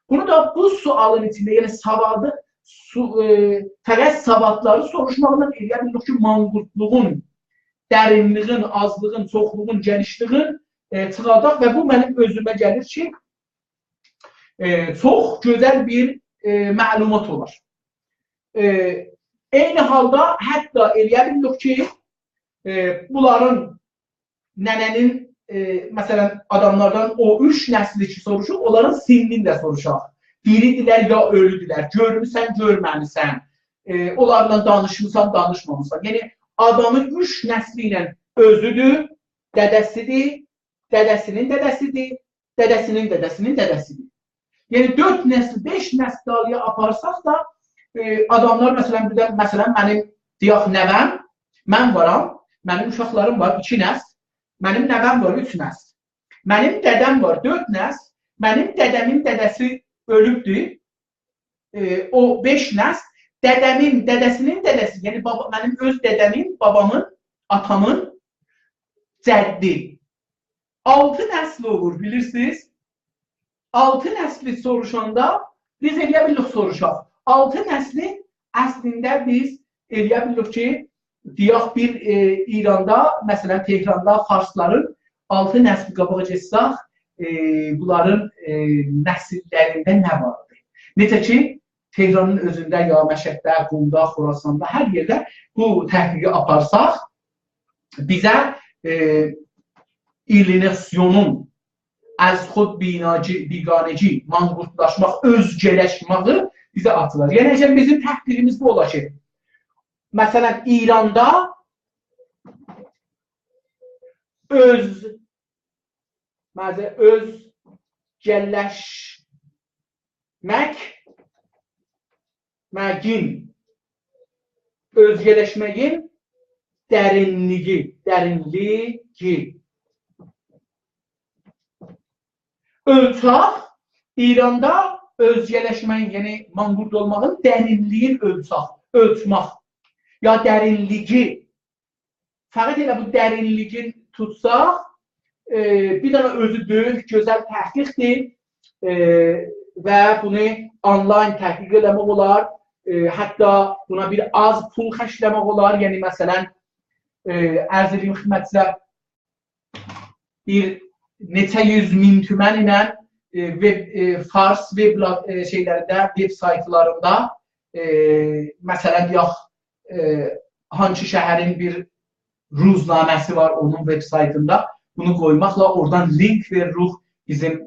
بونو دا بو سؤالین ایچینده، یعنی سوادی، سو-، ائ، فقط سوادلاری سوروشماقلا ائلیه بیلیریک کی، مانقورتلوغون درینلیگین، آزلیغین، چوخلوغون، گئنیشلیگین، ائ، چیخارداق و بو منیم اؤزومه گلیر کی، ائ، چوخ گؤزل بیر، ائ، معلومات اولار. ائ، عینی حالدا حتی ائلیه بیلیریک کی، ائ، بونلارین ننه‌نین، ائ، مثلا، آداملاردان او اوچ نسلی کی سوروشور، اونلارین سنّینی ده سوروشاق. دیریدیرلر یا اؤلودولر، گؤرموسن، گؤرمه‌میسن، ائ، اونلارلا دانیشمیسان، دانیشمامیسان. یعنی، آدامین اوچ نسلی ایله اؤزودور، دده‌سیدیر، دده‌سینین دده‌سیدیر، دده‌سینین دده‌سینین دده‌سیدیر. یعنی، دؤرد نسل، بئش نسل دالییا آپارساق دا، ائ، آداملار، مثلا، بیر ده، مثلا، منیم، دئیک، نوه‌م، من وارام، منیم اوشاقلاریم وار، ایکی نسل، منیم نوه‌م وار، اوچ نسل، منیم دده‌م وار، دؤرد نسل، منیم دده‌مین دده‌سی اؤلوبدور، ائ، او بئش نسل، دده‌مین دده‌سینین دده‌سی، یعنی بابا، منیم اؤز دده‌مین، بابامین، آتامین جدی. آلتی نسل اولور، بیلیرسینیز؟ آلتی نسلی سوروشاندا بیز ائلیه بیلیریک سوروشاق. آلتی نسلی اصلینده بیز ائلیه بیلیریک کی، دئیک بیر، ائ، ایراندا، مثلا، تهراندا فارسلارین آلتی نسل قاباغا گئتسک، ائ، بونلارین، ائ، نسیللرینده نه واردی؟ نئجه کی، تهرانین اؤزونده، یا مشهدده، قومدا، خراساندا، هر یئرده بو تحقیقی آپارساق، بیزه، ائ، الیناسیونون، از خود بیناجی، بیگانگی، مانقورتلاشماق، اؤزگه‌لشمه‌یی بیزه آچیلار. یعنی، اگر بیزیم تحقیقیمیز بو اولا کی، مثلا، ایراندا اؤز، معذرت، اؤزگه‌لشمک، مگین، اؤزگه‌لشمه‌یین درینلیگی، درینلیگی. اؤلچاق، ایراندا اؤزگه‌لشمه‌یین، یعنی مانقورت اولماغین درینلیگین اؤلچاق، اؤلچمک. یا درینلیگی. فقط ائله بو درینلیگین توتساق، ائ، بیر دنه اؤزو بؤیوک، گؤزل تحقیقدیر، ائ، و بونو آنلاین تحقیق ائله‌مک اولار، ائ، حتی بونا بیر آز پول خرجله‌مک اولار. یعنی، مثلا، ائ، عرض ائدیم خدمتینیزه، بیر نئچه یوز مین تومن ایله، ائ، وب، ائ، فارس وب لا-، ائ، شئیلرینده، وب‌سایتلاریندا، ائ، مثلا، دئیک، ائ، هانسی شهرین بیر روزنامه‌سی وار، اونون وب‌سایتیندا، بونو قویماقلا اورادان لینک وئریریک بیزیم، ائ،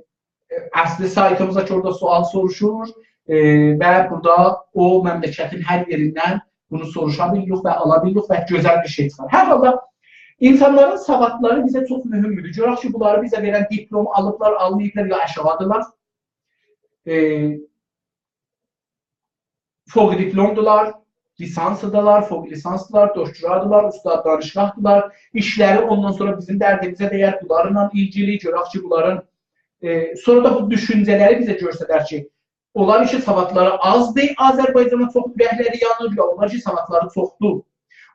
اصلی سایتیمیزا کی، اورادا سؤال سوروشور، ائ، و بورادا او مملکتین هر یئریندن بونو سوروشا بیلیریک و آلا بیلیریک و گؤزل بیر شئی چیخار. هر حالدا اینسانلارین سوادلاری بیزه چوخ مهمدور. گؤرک کی، بونلاری بیزه وئرن دیپلم آلیبلار، آلماییبلار، یا آشاغیدیرلار. ائ، فوق دیپلمدولار، لیسانسدیلار، فوق لیسانسدیلار، دکترادیلار، استاد دانشگاهدیلار. ایشلری اوندان سونرا بیزیم دردیمیزه دیر، بونلارلا ایلگیلی، گؤرک کی، بونلارین، ائ، سونرا دا بو دوشونجه‌لری بیزه گؤسترر کی، اونلار کی سوادلاری آزدیر، آذربایجانا چوخ اورکلری یانیر، یا اونلار کی سوادلاری چوخدور.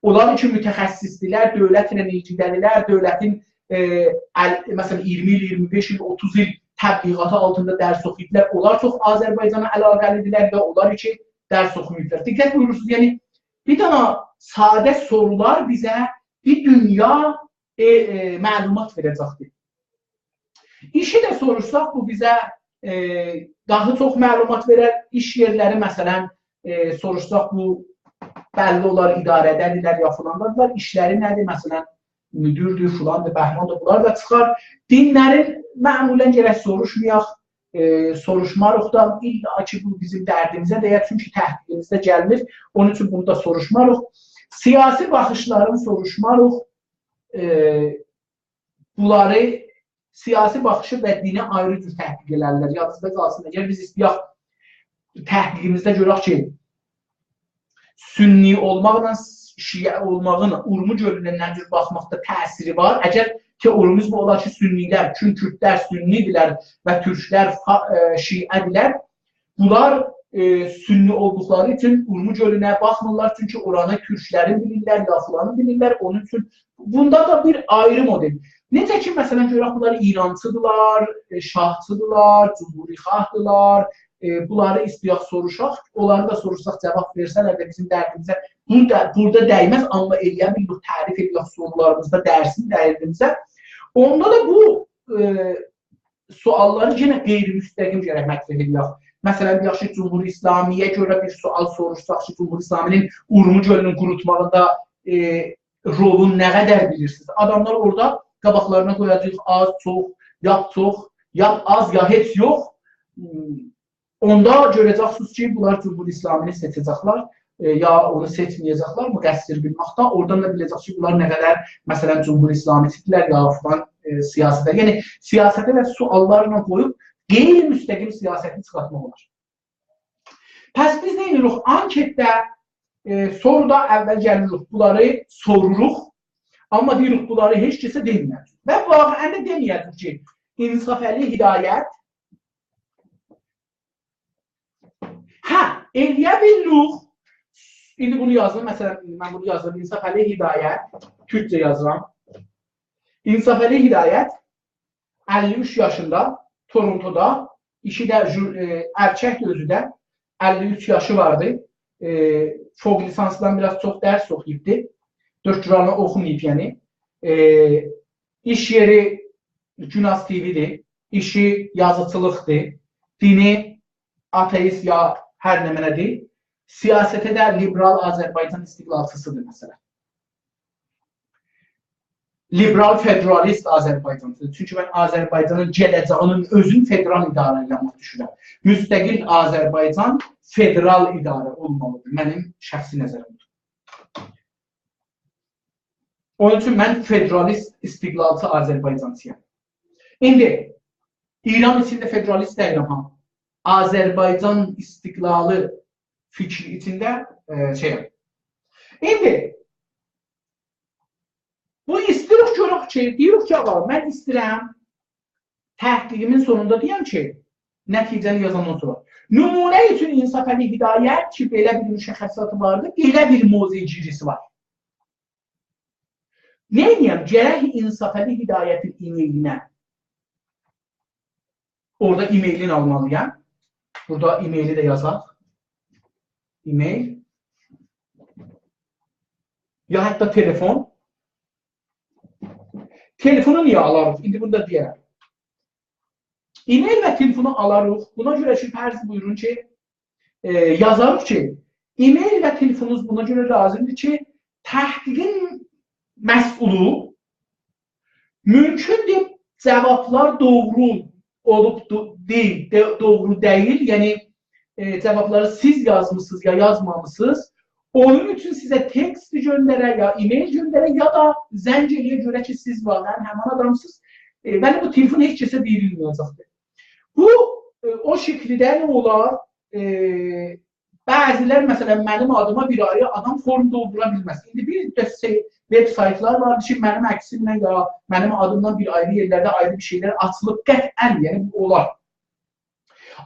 اونلار کی متخصصدیرلر، دؤولتله ایلگیلیدیرلر، دؤولتین، ائ، ال-، مثلا، اییرمی ایل، اییرمی بئش ایل، اوتوز ایل تبلیغاتی آلتیندا درس اوخویوبلار، اونلار چوخ آذربایجانا علاقه‌لیدیرلر و اونلار کی درس اوخوماییبلار. دقت بویورورسونوز، یعنی بیر دنه ساده سورولار بیزه بیر دونیا، ائ، ائ، معلومات وئره‌جکدیر. ایشی ده سوروشساق، بو بیزه، ائ، داها چوخ معلومات وئرر. ایش یئرلری، مثلا، ائ، سوروشساق، بو بللی اولار، اداره‌ده‌دیرلر، یا فلاندادیرلار، ایشلری نه‌دیر؟ مثلا، مدیردیر، فلاندیر، بهماندیر، بونلار دا چیخار. دینلری معمولا گرک سوروشمایاق، ائ، سوروشماریق دا، الا کی بو بیزیم دردیمیزه دیر، چونکی تحقیقیمیزده گلمیر، اونون اوچون بونو دا سوروشماریق. سیاسی باخیشلارینی سوروشماریق، ائ، بونلاری، سیاسی باخیشی و دینی آیری جور تحقیق ائلرلر. یادینیزدا قالسین، اگر بیز ایسته‌یک تحقیقیمیزده گؤرک کی، سنی اولماقلا شیعه اولماغین اورمو گؤلونه نه جور باخماقدا تأثیری وار؟ اگر تئوریمیز بو اولا کی، سنی‌لر، چون کوردلر سنی‌دیرلر و تورکلر فا-، ائ، شیعه‌دیرلر، بونلار، ائ، سنی اولدوقلاری اوچون اورمو گؤلونه باخمیرلار، چونکی اورانی تورکلرین بیلیرلر، یا فلانی بیلیرلر، اونون اوچون بوندا دا بیر آیری مدل. نئجه کی، مثلا، گؤرک، بونلار ایرانچیدیلار، ائ، شاهچیدیلار، جمهوری‌خواهدیلار، ائ، بونلاری ایسته‌یک سوروشاق، اونلاری دا سوروشساق، جواب وئرسه‌لر ده بیزیم دردیمیزه بورادا، بورادا دیمز، آمما ائلیه بیلیریک، تعریف ائلیک سورولاریمیزدا، درسین دردیمیزه. اوندا دا بو، ائ، سؤاللاری یئنه غیرمستقیم گرک مطرح ائلیک. مثلا، دئیک کی، جمهوری اسلامی‌یه گؤره بیر سؤال سوروشساق کی، جمهوری اسلامی‌نین اورمو گؤلونون قوروتماغیندا، ائ، رولون نه قدر بیلیرسینیز؟ آداملار اورادا قاباقلارینا قویاجاق آز، چوخ، یا چوخ، یا آز، یا هئچ یوخ. هوم، اوندا گؤره‌جکسینیز کی، بونلار جمهوری اسلامی‌نی سئچه‌جکلر. ائ، یا اونو سئچمه‌یه‌جکلر مقصر بیلمکده. اورادان دا بیله‌جک کی، بونلار نه قدر، مثلا، جمهوری اسلامی‌چی‌دیرلر، یا فلان، ائ، سیاسته. یعنی، سیاسته ده سؤاللارلا قویوب، غیر مستقیم سیاستی چیخارتماق اولار. پس بیز نه ائدیریک؟ آنکتده، ائ، سوندا اول گلیریک، بونلاری سوروروق. آمما دئییریک، بونلاری هئچ کسه دئمه‌یه‌جه‌ییک. و واقعا ده دئمه‌یه‌جه‌ییک کی، انصافعلی هدایت، هه، ائلیه بیلیریک. ایندی بونو یازدیم، مثلا، من بونو یازدیم، انصافعلی هدایت، تورکجه یازیرام. انصافعلی هدایت، اللی اوچ یاشیندا، تورونتودا، ایشی ده ژور-، ائ، ارککدیر اؤزو ده، اللی اوچ یاشی واردی. ائ، فوق لیسانسدان بیر آز چوخ درس اوخویوبدو. دکترانی اوخوماییب، یعنی. ائ، ایش یئری گوناز تی‌وی‌دیر، ایشی یازیچیلیقدیر، دینی آتئیست یا هر نمنه‌دیر، سیاسته ده لیبرال آذربایجان استقلالچی‌سی‌دیر، مثلا. لیبرال فدرالیست آذربایجانچی‌دیر. چونکی من آذربایجانین گله‌جه‌یینین اؤزون فدرال اداره ائله‌مک دوشونورم. مستقل آذربایجان فدرال اداره اولمالی‌دیر. منیم شخصی نظریمدیر. اونون اوچون من فدرالیست، استقلالچی آذربایجانچی‌یام. ایندی ایران ایچینده فدرالیست دئییلم، ها. آذربایجان استقلالی فیکری ایچینده، ائ، شئی‌یم. ایندی بو ایسته‌ییریک گؤرک کی، دئییریک کی، آغا، من ایسته‌ییرم تحقیقیمین سونوندا دئیم کی، نتیجه‌نی یازاندان سونرا. نمونه اوچون انصافعلی هدایت کی، بئله بیر مشخصاتی واردی، بئله بیر موضع‌گیری‌سی وار. نئینییم؟ گرک انصافعلی هدایتین ایمیلینه. اورادا ایمیلینی آلمالی‌یام. بورادا ایمیلی ده یازاق. ایمیل. یا حتی تلفن. تلفنو نییه آلاریق؟ ایندی بونو دا دئیه‌رم. ایمیل و تلفنو آلاریق. بونا گؤره کی، فرض بویورون کی، ائ، یازاریق کی، ایمیل و تلفنونوز بونا گؤره لازیمدیر کی، تحقیقین مسئولو مومکوندور جاوابلار دوغرو اولوب دو-، دئییل، دئ-، دوغرو دئییل، یعنی، ائ، جاوابلاری سیز یازمیسینیز یا یازمامیسینیز، اونون اوچون سیزه تکست گؤندره، یا ایمیل گؤندره، یا دا زنگ ائلیه گؤره کی، سیز واقعا همان آدامسینیز. ائ، ولی بو تلفن هئچ کسه وئریلمه‌یه‌جکدیر. بو، ائ، او شکیلده نه اولار؟ ائ، بعضی‌لر، مثلا، منیم آدیما بیر آیری آدام فورم دولدورا بیلمز. ایندی بیر عده شئی، وب‌سایتلار وار کی، منیم عکسیمله یا منیم آدیمدان بیر آیری یئرلرده آیری بیر شئیلر آچیلیب، قطعا، یعنی، بو اولار.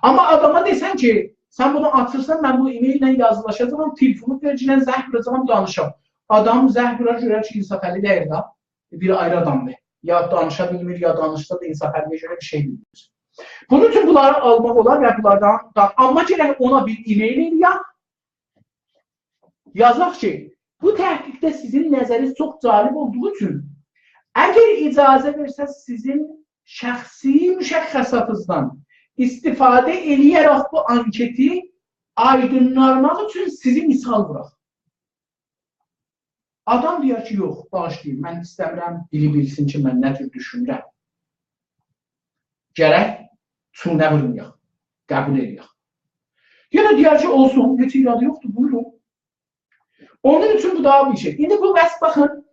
آمما آداما دئسن کی، سن بونو آچیرسان، من بو ایمیل‌له یازیلیشاجاغام، تلفونو وئرگینن زنگ ووراجاغام، دانیشام. آدام زنگ وورار، گؤرر کی، انصافعلی دئییل ده، بیر آیری آدامدیر. یا دانیشا بیلمیر، یا دانیشسا دا انصافعلی‌یه گؤره بیر شئی بیلمیر. بونون اوچون بونلاری آلماق اولار و بونلاردان دا، آمما گرک اونا بیر ایمیل ائلیک، یازاق کی، بو تحقیقده سیزین نظرینیز چوخ جالب اولدوغو اوچون، اگر اجازه وئرسز، سیزین شخصی مشخصاتینیزدان استفاده ائلیه‌رک بو آنکتی آیدینلاتماق اوچون سیزی مثال ووراق. آدام دئیر کی، یوخ، باغیشلایین، من ایسته‌میرم بیری بیلسین کی، من نه جور دوشونورم. گرک چونه وورمایاق، قبول ائلیک. یا دا دئیر کی، اولسون، هئچ ایرادی یوخدور، بویورون. اونون اوچون بو داها بیر شئی. ایندی بو بس باخین،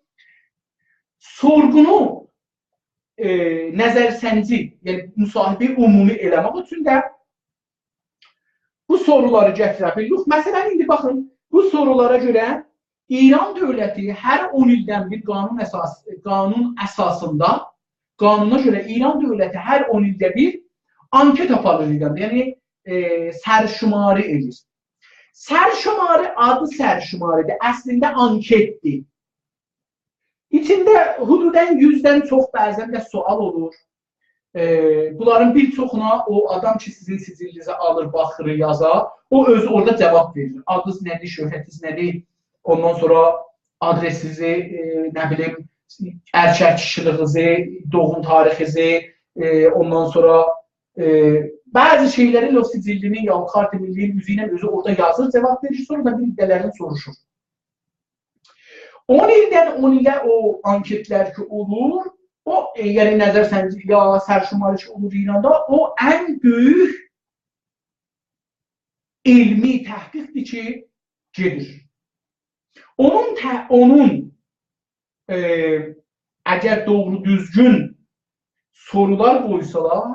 سورغونو، ائ، نظرسنجی، یعنی مصاحبه عمومی ائله‌مک اوچون ده بو سورولاری گتیره بیلیریک. مثلا، ایندی باخین، بو سورولارا گؤره ایران دؤولتی هر اون ایلدن بیر قانون اساس-، قانون اساسیندا، قانونا گؤره ایران دؤولتی هر اون ایلده بیر آنکت آپاریر ایراندا. یعنی، ائ، سرشماری ائدیر. سرشماری آدی سرشماری‌دیر. اصلینده آنکتدیر. ایچینده حدوداً یوزدن چوخ بعضاً ده سؤال اولور. ائ، بونلارین بیر چوخونا او آدام کی، سیزین سجلینیزی آلیر، باخیر، یازا، او اؤزو اورادا جاواب وئریر. آدینیز نه‌دیر، شهرتینیز نه‌دیر، اوندان سونرا آدرسینیزی، ائ، نه بیلیم، ارکک کیشیلیگینیزی، دوغوم تاریخینیزی، ائ، اوندان سونرا، ائ، بعضی شئیلری ائله او سجلینین یا او کارت ملی‌نین اوزو ایله اؤزو اورادا یازیر، جاواب وئریر، سونرا دا بیر عده‌لرین سوروشور. اون ایلدن اون ایله او آنکتلر کی اولور، او، ائ، یعنی نظرسنجی یا سرشماری کی اولور ایراندا، او ان بؤیوک علمی تحقیقدیر کی، گئدیر. اونون ته-، اونون، ائ، اگر دوغرو دوزگون سورولار قویسالار،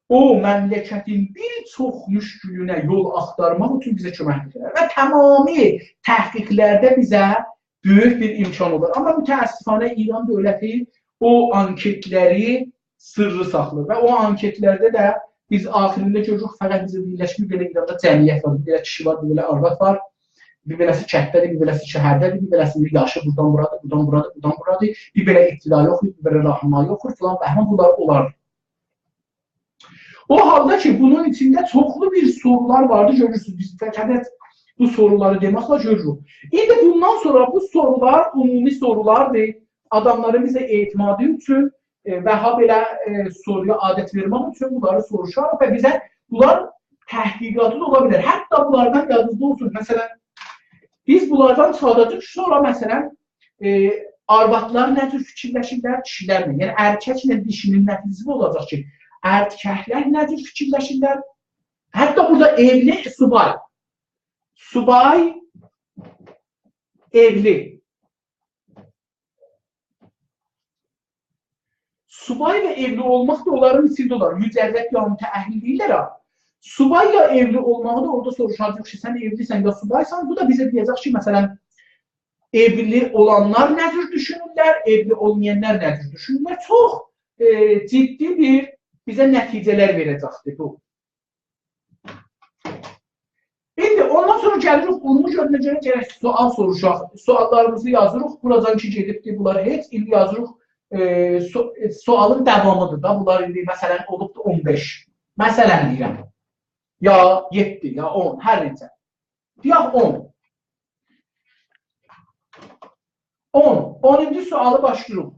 او مملکتین بیر چوخ مشکلینه یول آختارماق اوچون بیزه کؤمک ائدر. و تمامی تحقیقلرده بیزه بؤیوک بیر امکان اولار. آمما متأسفانه ایران دؤولتی او آنکتلری سیرلی ساخلاییر. و او آنکتلرده ده بیز آخیرینده گؤروروک، فقط بیزه دئییرلر کی، بیر بئله ایراندا جمعیت وار، بیر بئله کیشی وار، بیر بئله آرواد وار، بیر بئله‌سی کندده‌دیر، بیر بئله‌سی شهرده‌دیر، بیر بئله‌سینین یاشی بورادان بورادیر، بورادان بورادیر، بورادان بورادیر، بیر بئله ابتدایی اوخویور، بیر بئله راهنمایی اوخویور، فلان بهمان، بونلار اولار. او حالدا کی، بونون ایچینده چوخلو بیر سورولار واردی، گؤرورسونوز، بیز فقط بو سورولاری دئمکله گؤروروک. ایندی بوندان سونرا بو سورولار عمومی سورولاردیر. آداملارین بیزه اعتمادی اوچون، ائ، و هابئله، ائ، سورویا عادت وئرمک اوچون بونلاری سوروشاریق و بیزه بونلار تحقیقاتی دا اولا بیلر. حتی بونلاردان یادینیزدا اولسون. مثلا، بیز بونلاردان چیخاجاغیق، سونرا، مثلا، ائ، آروادلار نه جور فیکیرلشیرلر، کیشیلرله. یعنی، ارککله دیشی‌نین نتیجه‌سی بو اولاجاق کی، ارککلر نه جور فیکیرلشیرلر. حتی بورادا ائولی سوبای. سوبای ائولی. سوبای و ائولی اولماق دا اونلارین ایچینده اولار. مجرد یا متأهل دئییللر ها. سوبای یا ائولی اولماغی دا اورادا سوروشاجاق کی، سن ائولیسن یا سوبایسان. بو دا بیزه دئیه‌جک کی، مثلا، ائولی اولانلار نه جور دوشونورلر، ائولی اولمایانلار نه جور دوشونورلر. چوخ، ائ، جدی بیر بیزه نتیجه‌لر وئره‌جکدیر بو. ایندی اوندان سونرا گلیریک اورمو گؤلونه گؤره گرک سؤال سوروشاق. سؤاللاریمیزی یازیریق. بوراجان کی گئدیبدی، بونلار هئچ. ایندی یازیریق، ائ، سو-، ائ، سؤالین داوامیدیر دا. بونلار ایندی، مثلا، اولوبدو اون بئش. مثلا دئییرم. یا یئددی، یا اون، هر نئچه. دئیک اون. اون. اونونجو سؤالی باشلاییریق.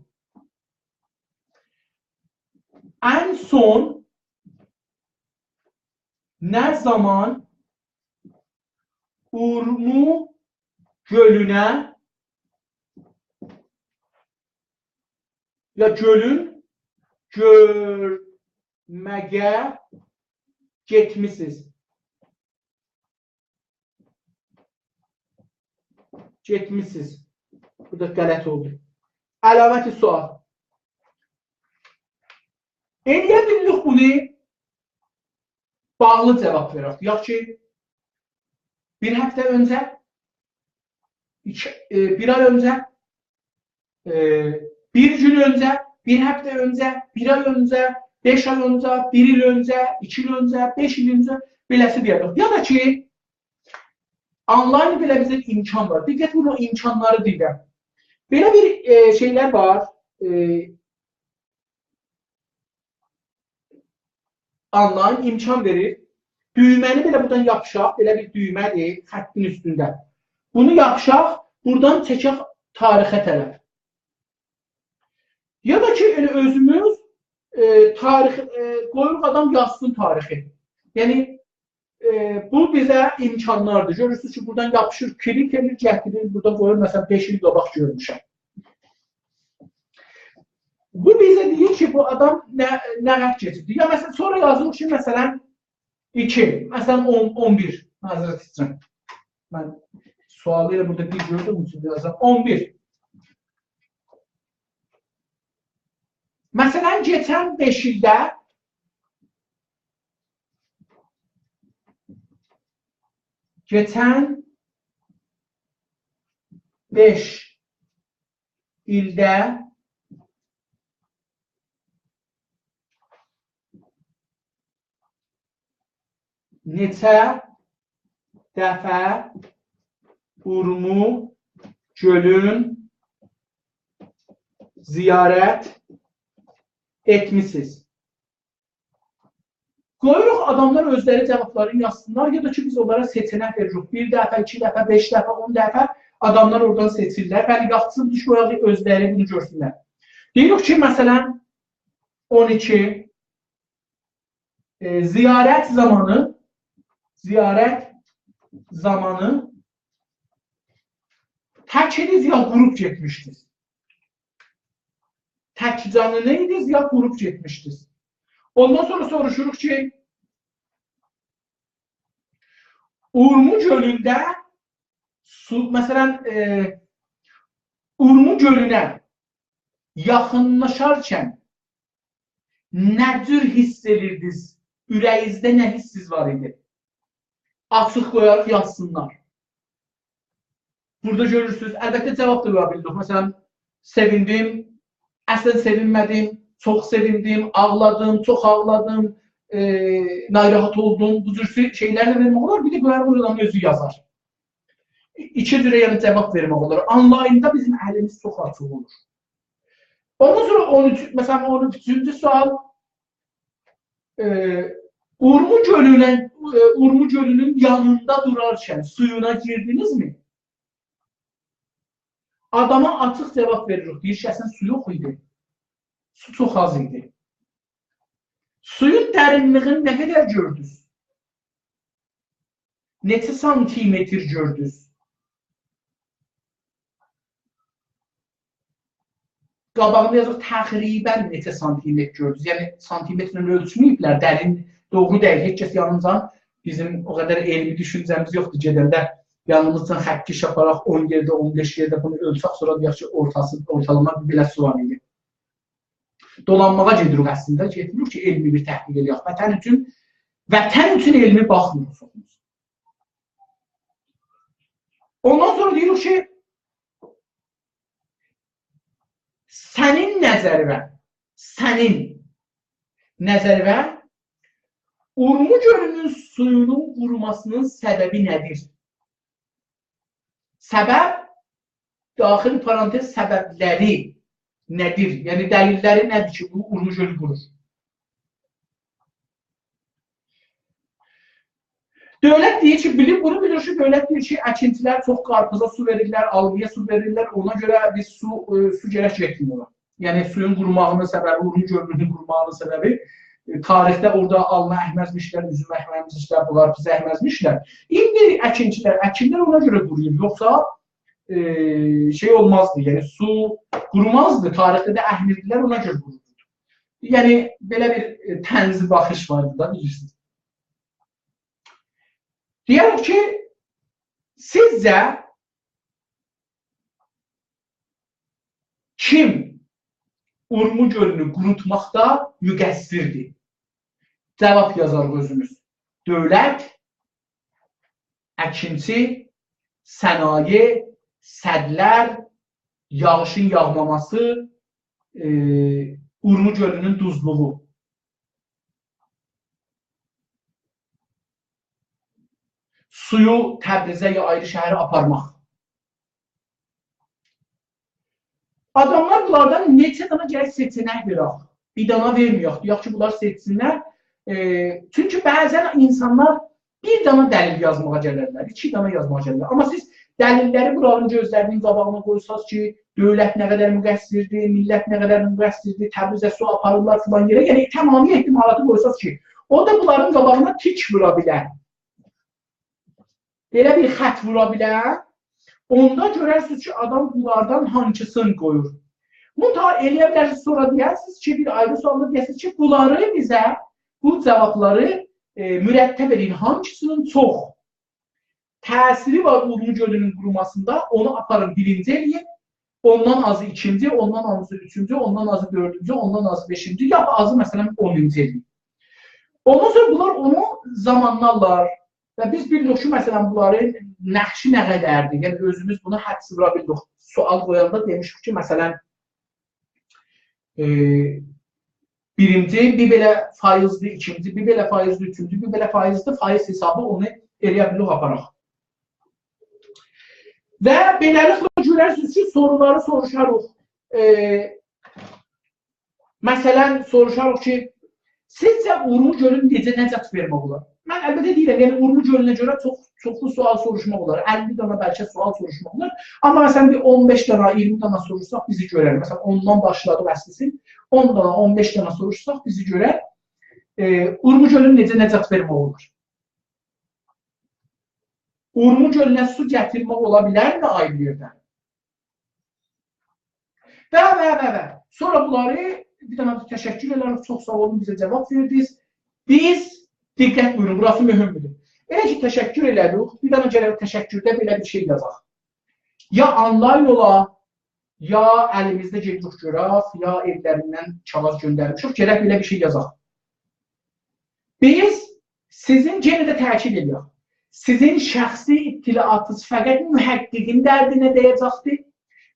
ان سون نه زامان اورمو گؤلونه یا گؤلون گؤرمه‌یه گئتمیسیز؟ گئتمیسیز. بو دا غلط اولدو. علامت سؤال. ائلیه بیللیک بونو باغلی جاواب وئرک. دئیک کی، بیر هفته اؤنجه، ایکی، ائ، بیر آی اؤنجه، ائ، بیر گون اؤنجه، بیر هفته اؤنجه، بیر آی اؤنجه، بئش آی اؤنجه، بیر ایل اؤنجه، ایکی ایل اؤنجه، بئش ایل اؤنجه، بئله‌سی دئیک. یا دا کی، آنلاین بئله بیزه امکان وار. دقت بویورون، امکانلاری دئییرم. بئله بیر، ائ، شئیلر وار. ائ، آنلاین امکان وئریر. دویمه‌نی بئله بورادان یاپیشاق، بئله بیر دویمه‌دیر خطین اوستونده. بونو یاپیشاق، بورادان چکک تاریخه طرف. یا دا کی، ائله اؤزوموز، ائ، تاریخ، ائ، قویوروق آدام یازسین تاریخی. یعنی، ائ، بو بیزه امکانلاردیر. گؤرورسونوز کی، بورادان یاپیشیر، کلیک ائدیر، گتیریر، بورادا قویور، مثلا، بئش ایل قاباق گؤرموشم. بو بیزه دئییر کی، بو آدام نه، نه قدر کئچیبدیر. یا، مثلا، سونرا یازیلیر کی، مثلا، ایکی، مثلا، اون، اون بیر، معذرت ایسته‌ییرم. من سؤالی ائله بورادا بیر گؤردوم، اوچون یازدیم. اون بیر. مثلا، کئچن بئش ایلده، کئچن بئش ایلده نئچه دفعه اورمو گؤلون زیارت ائتمیسیز؟ قویوروق آداملار اؤزلری جاوابلارینی یازسینلار، یا دا کی، بیز اونلارا سئچه‌نک وئریریک. بیر دفعه، ایکی دفعه، بئش دفعه، اون دفعه آداملار اورادان سئچیرلر. بلی، یازسین، دوش قویاق، اؤزلری بونو گؤرسونلر. دئییریک کی، مثلا، اون ایکی، ائ، زیارت زامانی، زیارت زامانی تکیدیز یا قروپ گئتمیشدیز؟ تک جانینیدیز یا قروپ گئتمیشدیز؟ اوندان سونرا سوروشوروق کی، اورمو گؤلونده سو، مثلا، ائ، اورمو گؤلونه یاخینلاشارکن نه جور حیس ائدیردینیز؟ اوره‌یینیزده نه حیسیز وار ایدی؟ آچیق قویاریق، یازسینلار. بورادا گؤرورسونوز، البته جواب دا وئره بیلدیک. مثلا، سئویندیم، اصلا سئوینمه‌دیم، چوخ سئویندیم، آغلادیم، چوخ آغلادیم، ائ، ناراحت اولدوم. بو جور شئی-، شئیلرله وئرمک اولار. بیر ده بونلاری بورادان اؤزو یازار. ایکی جوره، یعنی، جواب وئرمک اولار. آنلایندا بیزیم الیمیز چوخ آچیق اولور. اوندان سونرا اون اوچ، مثلا، اون اوچونجو سؤال، ائ، اورمو گؤلونه، ائ، اورمو گؤلونون یانیندا دورارکن سویونا گیردینیزمی؟ آداما آچیق جواب وئریریک. دئییر کی، اصلا سو یوخ ایدی. سو چوخ آز ایدی. سویون درینلیگینی نه قدر گؤردونوز؟ نئچه سانتیمتر گؤردونوز؟ قاباغیندا یازیر، تقریبا نئچه سانتیمتر گؤردونوز؟ یعنی، سانتیمترله اؤلچمه‌ییبلر، درین، دوغرو دئییل. هئچ کس یانیمیزا، بیزیم او قدر علمی دوشونجه‌میز یوخدور. گئدنده یانیمیزجا خط کش آپاراق اون یئرده، اون بئش یئرده بونو اؤلچک، سونرا دئیک کی، اورتاسی، اورتالاما بیر بئله سو وار ایدی. دولانماغا گئدیریک اصلینده، گئتمیریک کی، علمی بیر تحقیق ائله‌یک. وطن اوچون، وطن اوچون علمی باخمیریق چوخوموز. اوندان سونرا دئییریک کی، سنین نظریوه، سنین نظریوه اورمو گؤلونون سویونون قوروماسینین سببی نه‌دیر؟ سبب، داخل پرانتز، سببلری نه‌دیر؟ یعنی، دلیللری نه‌دیر کی، بو اورمو گؤلو قورور؟ دؤولت دئییر کی، بیلیب، بونو بیلیر کی، دؤولت دئییر کی، اکینچیلر چوخ قارپیزا سو وئریرلر، آلمایا سو وئریرلر، اونا گؤره بیز سو، ائ، سو گرک گئتمیر اورا. یعنی، سویون قوروماغینین سببی، اورمو گؤلونون قوروماغینین سببی، ائ، تاریخده اورادا آلما اکمزمیشلر، اوزوم اکمزمیشلر، بونلار قارپیز اکمزمیشلر. ایندی اکینچیلر، اکینلر اونا گؤره قورویور. یوخسا، ائ، شئی اولمازدی، یعنی سو قورومازدی. تاریخده ده اکمیردیلر، اونا گؤره قورویوردو. یعنی، بئله بیر، ائ، طنزی باخیش واردی دا، بیلیرسینیز. دئییرم کی، سیزجه کیم اورمو گؤلونو قوروتماقدا مقصردیر؟ جواب یازاریق اؤزوموز. دؤولت، اکینچی، صنایع، سدلر، یاغیشین یاغماماسی، ائ، اورمو گؤلونون دوزلوغو. سویو تبریزه یا آیری شهره آپارماق. آداملار بونلاردان نئچه دانا گرک سئچه‌نک وئرک. بیر دانا وئرمه‌یک. دئیک کی، بونلار سئچسینلر. ائ، چونکی بعضا اینسانلار بیر دانا دلیل یازماغا گلرلر، ایکی دانا یازماغا گلرلر. آمما سیز دلیللری بونلارین گؤزلرینین قاباغینا قویساز کی، دؤولت نه قدر مقصردیر، میللت نه قدر مقصردیر، تبریزه سو آپاریرلار فلان یئره، یعنی تمامی احتمالاتی قویساز کی، او دا بونلارین قاباغینا تیک وورا بیلر. بئله بیر خط وورا بیلر، اوندا گؤررسینیز کی، آدام بونلاردان هانسینی قویور. منتها ائلیه بیلرسینیز، سونرا دئیرسینیز کی، بیر آیری سؤالدا دئیرسینیز کی، بونلاری بیزه، بو جوابلاری، ائ، مرتب ائله‌یین، هانسینین چوخ تأثیری وار اورمو گؤلونون قوروماسیندا، اونو آپارین بیرینجی ائله‌یین، اوندان آزی ایکینجی، اوندان آزی اوچونجو، اوندان آزی دؤردونجو، اوندان آزی بئشینجی، یا آزی، مثلا، اونونجو ائله‌یین. اوندان سونرا بونلار اونو زامانلارلار و بیز بیلیریک کی، مثلا، بونلارین نقشی نه قدردیر؟ یعنی، اؤزوموز بونو حدس وورا بیلیریک. سؤال قویاندا دئمیشیک کی، مثلا، ائ، بیرینجی بیر بئله فایزدیر، ایکینجی بیر بئله فایزدیر، اوچونجو بیر بئله فایزدیر، فایز حسابی اونو ائلیه بیلیریک آپاراق. و بئله‌لیکله گؤررسینیز کی، سورولاری سوروشاریق. ائ، مثلا، سوروشاریق کی، سیزجه اورمو گؤلون نئجه نجات وئرمک اولار؟ من البته دئییرم، یعنی اورمو گؤلونه گؤره چوخ، چوخلو سؤال سوروشماق اولار. اللی دانا بلکه سؤال سوروشماق اولار. آمما مثلا بیر اون بئش دانا، اییرمی دانا سوروشساق بیزی گؤرر. مثلا اوندان باشلادیق اصلیسی، اون دانا، اون بئش دانا سوروشساق بیزی گؤرر. ائ، اورمو گؤلون نئجه نجات وئرمک اولار؟ اورمو گؤلونه سو گتیرمک اولا بیلرمی آیری یئردن؟ و، و، و، و. سونرا بونلاری بیر دانا تشکر ائدیرم، چوخ ساغ اولون، بیزه جواب وئردینیز. بیز، دقت بویورون، بوراسی مهمدور. ائله کی تشکر ائله‌دیک، بیر دنه گرک تشکرده بئله بیر شئی یازاق. یا آنلاین اولا، یا الیمیزده گئدیریک گؤرک، یا ائولریندن کاغیذ گؤندرمیشیک، گرک بئله بیر شئی یازاق. بیز سیزین، یئنه ده تأکید ائدیرم، سیزین شخصی اطلاعاتینیز فقط محققین دردینه دَیه‌جکدیر.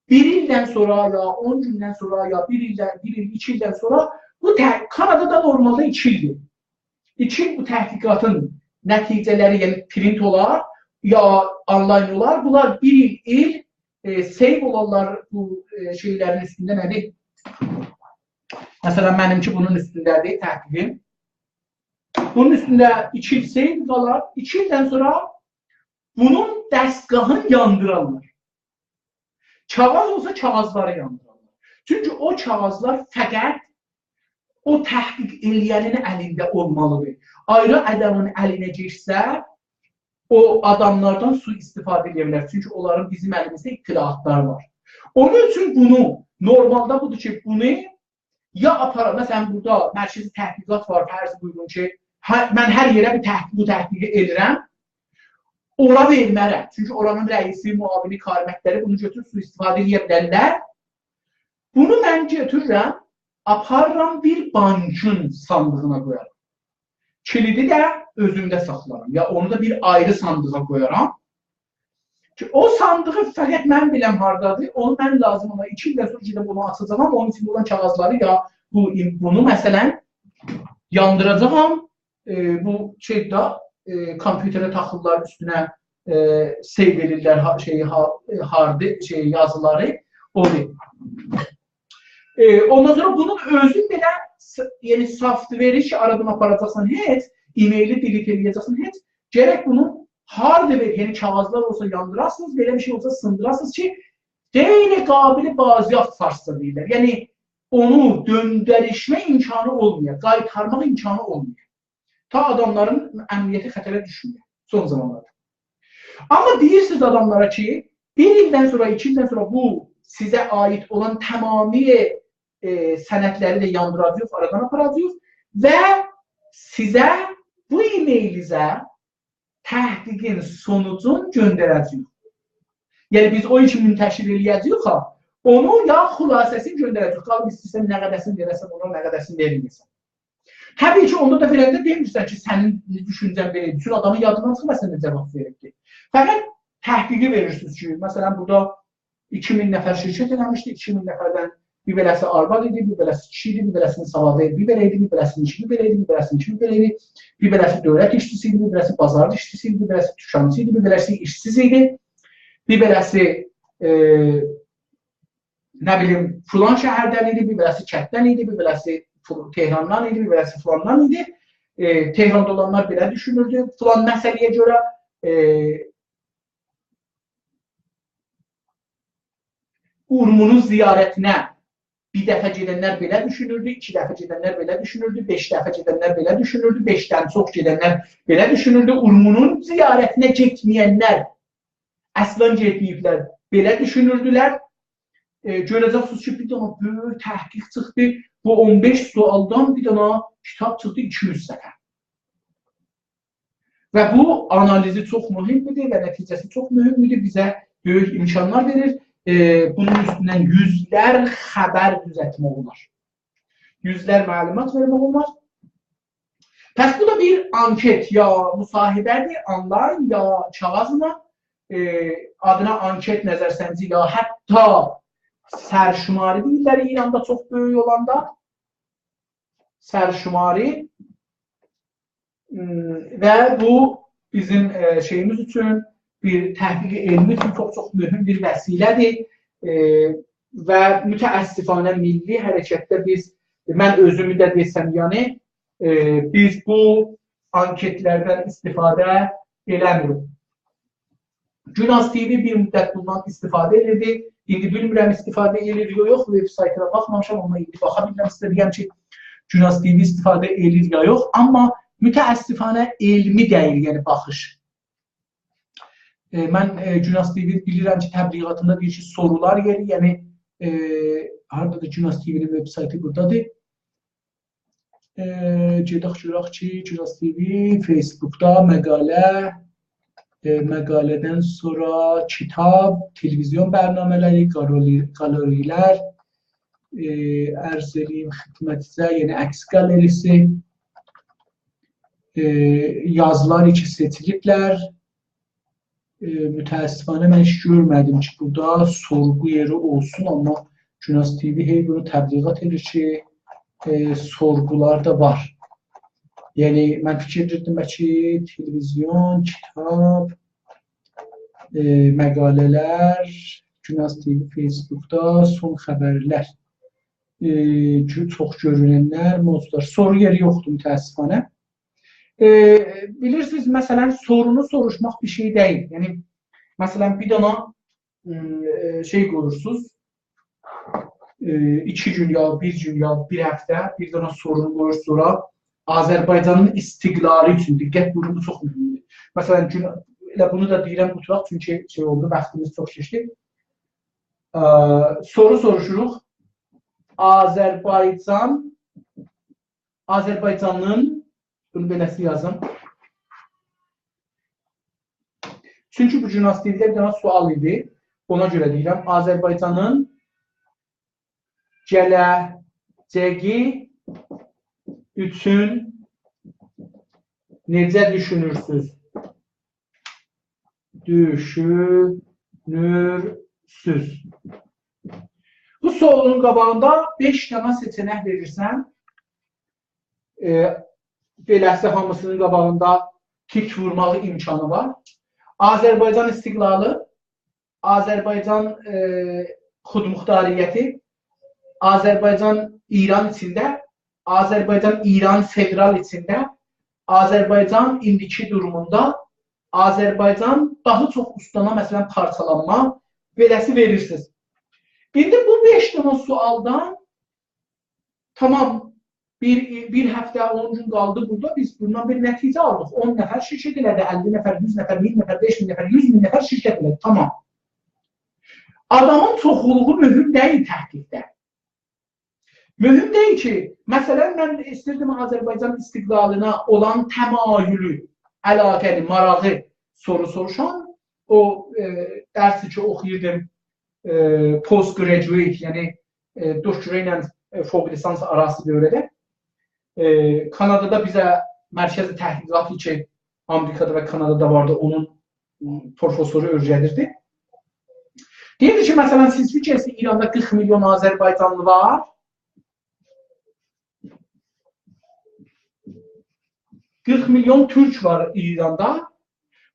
بیر ایلدن سونرا، یا اون گوندن سونرا، یا بیر ایلدن، بیر ایل، ایکی ایلدن سونرا بو ته-، کانادادا نورمالدا ایکی ایلدیر. ایکی ایل بو تحقیقاتین نتیجه‌لری، یعنی پرینت اولار، یا آنلاین اولار. بونلار بیر ایل، ایل، ائ، save اولارلار بو، ائ، شئیلرین اوستونده، نه‌دیر؟ مثلا، منیمکی بونون اوستونده‌دیر، تحقیقیم. بونون اوستونده ایکی ایل save قالار. ایکی ایلدن سونرا بونون دستگاهینی یاندیرارلار. کاغیذ اولسا، کاغیذلاری یاندیرارلار. چونکی او کاغیذلار فقط او تحقیق ائله‌ینین الینده اولمالیدیر. آیری آدامین الینه گئتسه، او آداملاردان سوءاستفاده ائده بیلر. چونکی اونلارین بیزیم الیمیزده اطلاعاتلاری وار. اونون اوچون بونو، نورمالدا بودور کی، بونو یا آپارا، مثلا، بورادا مرکزی تحقیقات وار، فرض بویورون کی، هه-، من هر یئره بیر تحقیق، بو تحقیقی ائدیرم، اورا وئرمه‌رم. چونکی اورانین رئیسی، معاونی، کارمندلری بونو گؤتوروب سوءاستفاده ائده بیلرلر. بونو من گؤتورورم، آپاریرام بیر بانکین صاندیغینا قویارام. کلیدی ده اؤزومده ساخلارام. یا اونو دا بیر آیری صاندیغا قویارام. کی، او صاندیغی فقط من بیلم هاردادیر، اونو من لازیم اولا ایکی ایلدن سونرا گئدیب اونو آچاجاغام، اونون ایچینده اولان کاغیذلاری یا بو، بونو، مثلا، یاندیراجاغام، ائ، بو شئیده، ائ، کامپیوتره تاخیرلار اوستونه، ائ، save ائدیرلر ها-، شئیی، ها-، ائ، هاردی، شئی، یازیلاری، اونو. ائ، اوندان سونرا بونون اؤزون بئله س-، یعنی software-ی کی، آرادان آپاراجاقسان هئچ، ایمیلی delete ائله‌یه‌جکسن هئچ، گرک بونو hardware، یعنی کاغیذلار اولسا یاندیراسینیز، بئله بیر شئی اولسا سیندیراسینیز کی، غیر قابل بازیافت، فارسجا دئییرلر. یعنی اونو دؤندریشمه امکانی اولمایا، قایتارماق امکانی اولمایا. تا آداملارین امنیتی خطره دوشمه‌یه سون زامانلاردا. آمما دئییرسینیز آداملارا کی، بیر ایلدن سونرا، ایکی ایلدن سونرا بو سیزه عایید اولان تمامی، ائ، سندلری ده یاندیراجاغیق، آرادان آپاراجاغیق و سیزه، بو ایمیلینیزه تحقیقین سونوجون گؤندره‌جه‌ییک. یعنی بیز او ایشی منتشر ائله‌یه‌جه‌ییک ها، اونو یا خلاصه‌سینی گؤندره‌جه‌ییک. قالیر ایسته‌ییرسن نه قدره‌سینی وئره‌سن اونا، نه قدره‌سینی وئرمه‌یه‌سن. طبیعی کی، اوندا دا وئرنده دئمیرسن کی، سنین دوشونجه‌ن بئله ایدی. چونکی آدامین یادیندان چیخیب سن نئجه واخت وئریبدی. فقط تحقیقی وئریرسینیز کی، مثلا، بورادا ایکی مین نفر شرکت ائله‌میشدی، ایکی مین نفردن بیر بئله‌سی آرواد ایدی، بیر بئله‌سی کیشی ایدی، بیر بئله‌سینین سوادی بیر بئله ایدی، بیر بئله‌سینین ایکی بیر بئله ایدی، بیر بئله‌سینین ایکی بیر بئله ایدی، بیر بئله‌سی دؤولت ایشچیسی ایدی، بیر بئله‌سی بازار ایشچیسی ایدی، بیر بئله‌سی دوکانچی ایدی، بیر بئله‌سی ایشسیز ایدی، بیر بئله‌سی، ائ، نه بیلیم، فلان شهردن ایدی، بیر بئله‌سی کنددن ایدی، بیر بئله‌سی فل-، تهراندان ایدی، بیر بئله‌سی فلاندان ایدی. ائ، تهراندا اولانلار بئله دوشونوردو، فلان مسئله‌یه گؤره، ائ، اورمونون زیارتینه بیر دفعه گئدنلر بئله دوشونوردو، ایکی دفعه گئدنلر بئله دوشونوردو، بئش دفعه گئدنلر بئله دوشونوردو، بئشدن چوخ گئدنلر بئله دوشونوردو. اورمونون زیارتینه گئتمه‌ینلر اصلا گئتمه‌ییبلر، بئله دوشونوردولر. ائ، گؤره‌جکسینیز کی، بیر دنه بؤیوک تحقیق چیخدی. بو اون بئش سؤالدان بیر دنه کیتاب چیخدی، ایکی یوز صفحه. و بو آنالیزی چوخ مهمدور و نتیجه‌سی چوخ مهمدور. بیزه بؤیوک امکانلار وئریر. ائ، بونون اوستوندن یوزلر خبر دوزلتمک اولار. یوزلر معلومات وئرمک اولار. پس بو دا بیر آنکت یا مصاحبه‌دیر، آنلاین یا کاغیذلا. ائ، آدینا آنکت، نظرسنجی یا حتی سرشماری دئییرلر ایراندا چوخ بؤیوک اولاندا. سرشماری. م، و بو بیزیم، ائ، شئییمیز اوچون، بیر تحقیق علمی اوچون چوخ-چوخ مهم بیر وسیله‌دیر. ائ، و متأسفانه میللی حرکتده بیز، من اؤزومو ده دئسم، یعنی، ائ، بیز بو آنکتلردن استفاده ائله‌میریک. گوناز تی‌وی بیر مدت بوندان استفاده ائدیردی. ایندی بیلمیرم استفاده ائدیر یا یوخ، وب‌سایتینا باخمامیشام، آمما ایندی باخا بیلیرم. سیزه دئیم کی، گوناز تی‌وی استفاده ائدیر یا یوخ، آمما متأسفانه علمی دئییل، یعنی باخیش. ائ، من، ائ، گوناز تی‌وی بیلیرم کی، تبلیغاتیندا دئییر کی، سورولار یئری، یعنی، ائ، هاردادیر گوناز تی‌وی‌نین وب‌سایتی؟ بورادادیر. ائ، گئدک گؤرک کی، گوناز تی‌وی، فیس‌بوکدا مقاله، ائ، مقاله‌دن سونرا کیتاب، تلویزیون برنامه‌لری، گالری-، گالری‌لر، ائ، عرض ائله‌ییم خدمتینیزه، یعنی عکس گالری‌سی، ائ، یازیلار کی سئچیلیبلر. ائ، متأسفانه من هئچ گؤرمه‌دیم کی، بورادا سورغو یئری اولسون، آمما گوناز تی‌وی هئی بونو تبلیغات ائدیر کی، ائ، سورغولار دا وار. یعنی، من فیکیر ائدیردیم کی، تلویزیون، کیتاب، ائ، مقاله‌لر، گوناز تی‌وی، فیس‌بوکدا سون خبرلر، ائ، کی، چوخ گؤروننلر، موضوعلار. سورغو یئری یوخدور، متأسفانه. ائ، بیلیرسینیز، مثلا، سورونو سوروشماق بیر شئی دئییل. یعنی، مثلا، بیر دانا، م، ائ، شئی قویورسوز، ائ، ایکی گون یا بیر گون یا بیر هفته بیر دانا سورونو قویورسوز اورا، آذربایجانین استقلالی اوچون. دقت بویورون، بو چوخ مهمدور. مثلا، گون، ائله بونو دا دئییرم، قوتاراق، چونکی شئی اولدو، واختیمیز چوخ کئچدی. ائ، سورو سوروشوروق. آذربایجان، آذربایجانین، بونو بئله‌سی یازیم. چونکی بو گوناز تی‌وی‌ده بیر دانا سؤال ایدی. اونا گؤره دئییرم، آذربایجانین گله‌جگی اوچون نئجه دوشونورسوز؟ دوشونورسوز. بو سؤالین قاباغیندا بئش دانا سئچه‌نک وئریرسن. ائ، بئله‌سی هامیسینین قاباغیندا تیک وورماق امکانی وار. آذربایجان استقلالی، آذربایجان، ائ، خودمختاریتی، آذربایجان ایران ایچینده، آذربایجان ایران فدرال ایچینده، آذربایجان ایندیکی دوروموندا، آذربایجان داها چوخ اوستانا، مثلا، پارچالانما، بئله‌سی وئریرسینیز. ایندی بو بئش دانا سؤالدان، تامام، بیر، بیر هفته، اون گون قالدی بورادا، بیز بوندان بیر نتیجه آلدیق. اون نفر شرکت ائله‌دی، اللی نفر، یوز نفر، مین نفر، بئش مین نفر، یوز مین نفر شرکت ائله‌دی. تامام. آدامین چوخلوغو مهم دئییل تحقیقده. مهم دئییل کی، مثلا، من ایستیردیم آذربایجان استقلالینا اولان تمایلو، علاقه‌نی، ماراغی سورو سوروشام. او، ائ، درسی کی اوخویوردوم، ائ، post graduate، یعنی، ائ، دکترا ایله، ائ، فوق لیسانس آراسی دؤوره‌ده، ائ، کانادادا بیزه مرکز تحقیقاتی کی، آمریکادا و کانادادا واردی، اونون، م، پروفسورو اؤیره‌دیردی. دئییردی کی، مثلا، سیز فیکیر ائدین، ایراندا قیرخ میلیون آذربایجانلی وار. قیرخ میلیون تورک وار ایراندا.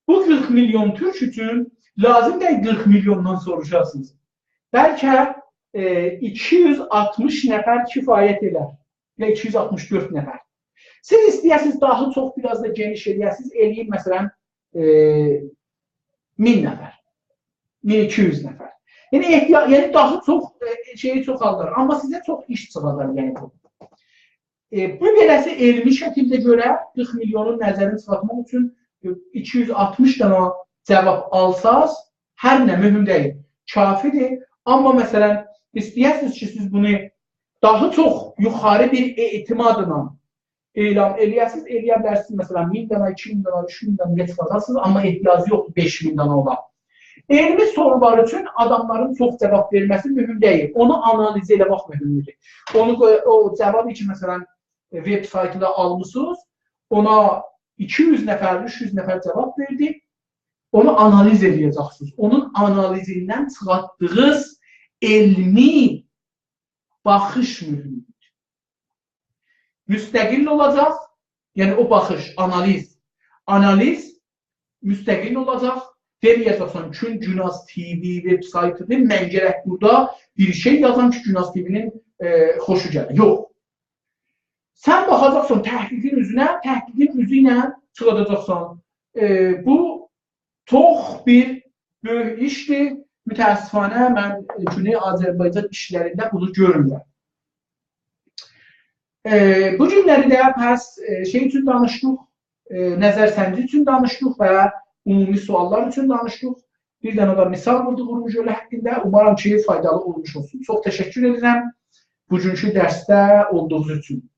بو قیرخ میلیون تورک اوچون لازیم دئییل قیرخ میلیوندان سوروشاسینیز. بلکه، ائ، ایکی یوز آلتمیش نفر کفایت ائدر. یا ایکی یوز آلتمیش دؤرد نفر. سیز ایسته‌یه‌سینیز داها چوخ، بیر آز دا گئنیش ائله‌یه‌سینیز، ائله‌یین، مثلا، ائ، مین نفر، مین ایکی یوز نفر. یعنی، احتیا-، یعنی داها چوخ، ائ، شئیی چوخالدار. آمما سیزه چوخ ایش چیخاردار، یعنی بو. ائ، بو بئله‌سی علمی شکیلده گؤره، قیرخ میلیونون نظرینی چیخارتماق اوچون، ائ، ایکی یوز آلتمیش دانا جواب آلساز، هر نه، مهم دئییل، کافیدیر. آمما، مثلا، ایسته‌یه‌سینیز کی، سیز بونو داها چوخ یوخاری بیر اعتمادلا اعلام ائله‌یه‌سینیز، ائله‌یه بیلرسینیز، مثلا، مین دانا، ایکی مین دانا، اوچ مین دانا، نه چیخاردارسینیز، آمما احتیاجی یوخدور بئش مین دانا اولا. علمی سورولار اوچون آداملارین چوخ جواب وئرمه‌سی مهم دئییل. اونو آنالیز ائله‌مک مهمدور. اونو قوی-، او جوابی کی، مثلا، وب‌سایتیندا آلمیسینیز، اونا ایکی یوز نفر، اوچ یوز نفر جواب وئردی. اونو آنالیز ائله‌یه‌جکسینیز. اونون آنالیزیندن چیخارتدیغینیز علمی باخیش مهمدور. مستقل اولاجاق، یعنی او باخیش، آنالیز. آنالیز مستقل اولاجاق. دئمه‌یه‌جکسن کی، گوناز تی‌وی وب‌سایتی‌دیر، من گرک بورادا بیر شئی یازام کی، گوناز تی‌وی‌نین، ائ، خوشو گله. یوخ. سن باخاجاقسان تحقیقین اوزونه، تحقیقین اوزو ایله چیخاجاقسان. ائ، بو چوخ بیر بؤیوک ایشدیر. متأسفانه، من، ائ، گونئی آذربایجان ایشلرینده بونو گؤرمورم. ائ، بو گونلری ده پس، ائ، شئی اوچون دانیشدیق، ائ، نظرسنجی اوچون دانیشدیق و عمومی سؤاللار اوچون دانیشدیق. بیر دنه ده مثال ووردوق اورمو گؤلو حاقیندا. اومارام کی، فایدالی اولموش اولسون. چوخ تشکر ائدیرم بوگونکو درسده اولدوغونوز اوچون.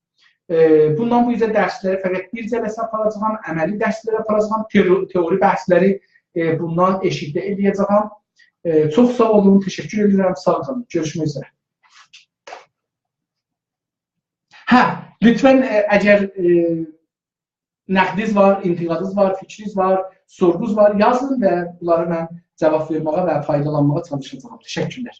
ائ، بوندان بو اوزه درسلری فقط بیر جلسه آپاراجاغام، عملی درسلری آپاراجاغام، تئو-، تئوری بحثلری، ائ، بوندان ائشیکده ائله‌یه‌جه‌یم. ائ، چوخ ساغ اولون، تشکر ائدیرم، ساغ قالین. گؤروشمک اوزره. هه، لطفاً، ائ، اگر، ائ، نقدینیز وار، انتقادینیز وار، فیکرینیز وار، سورغونوز وار، یازین و بونلاری من جواب وئرمه‌یه و فایدالانماغا چالیشاجاغام. تشکرلر.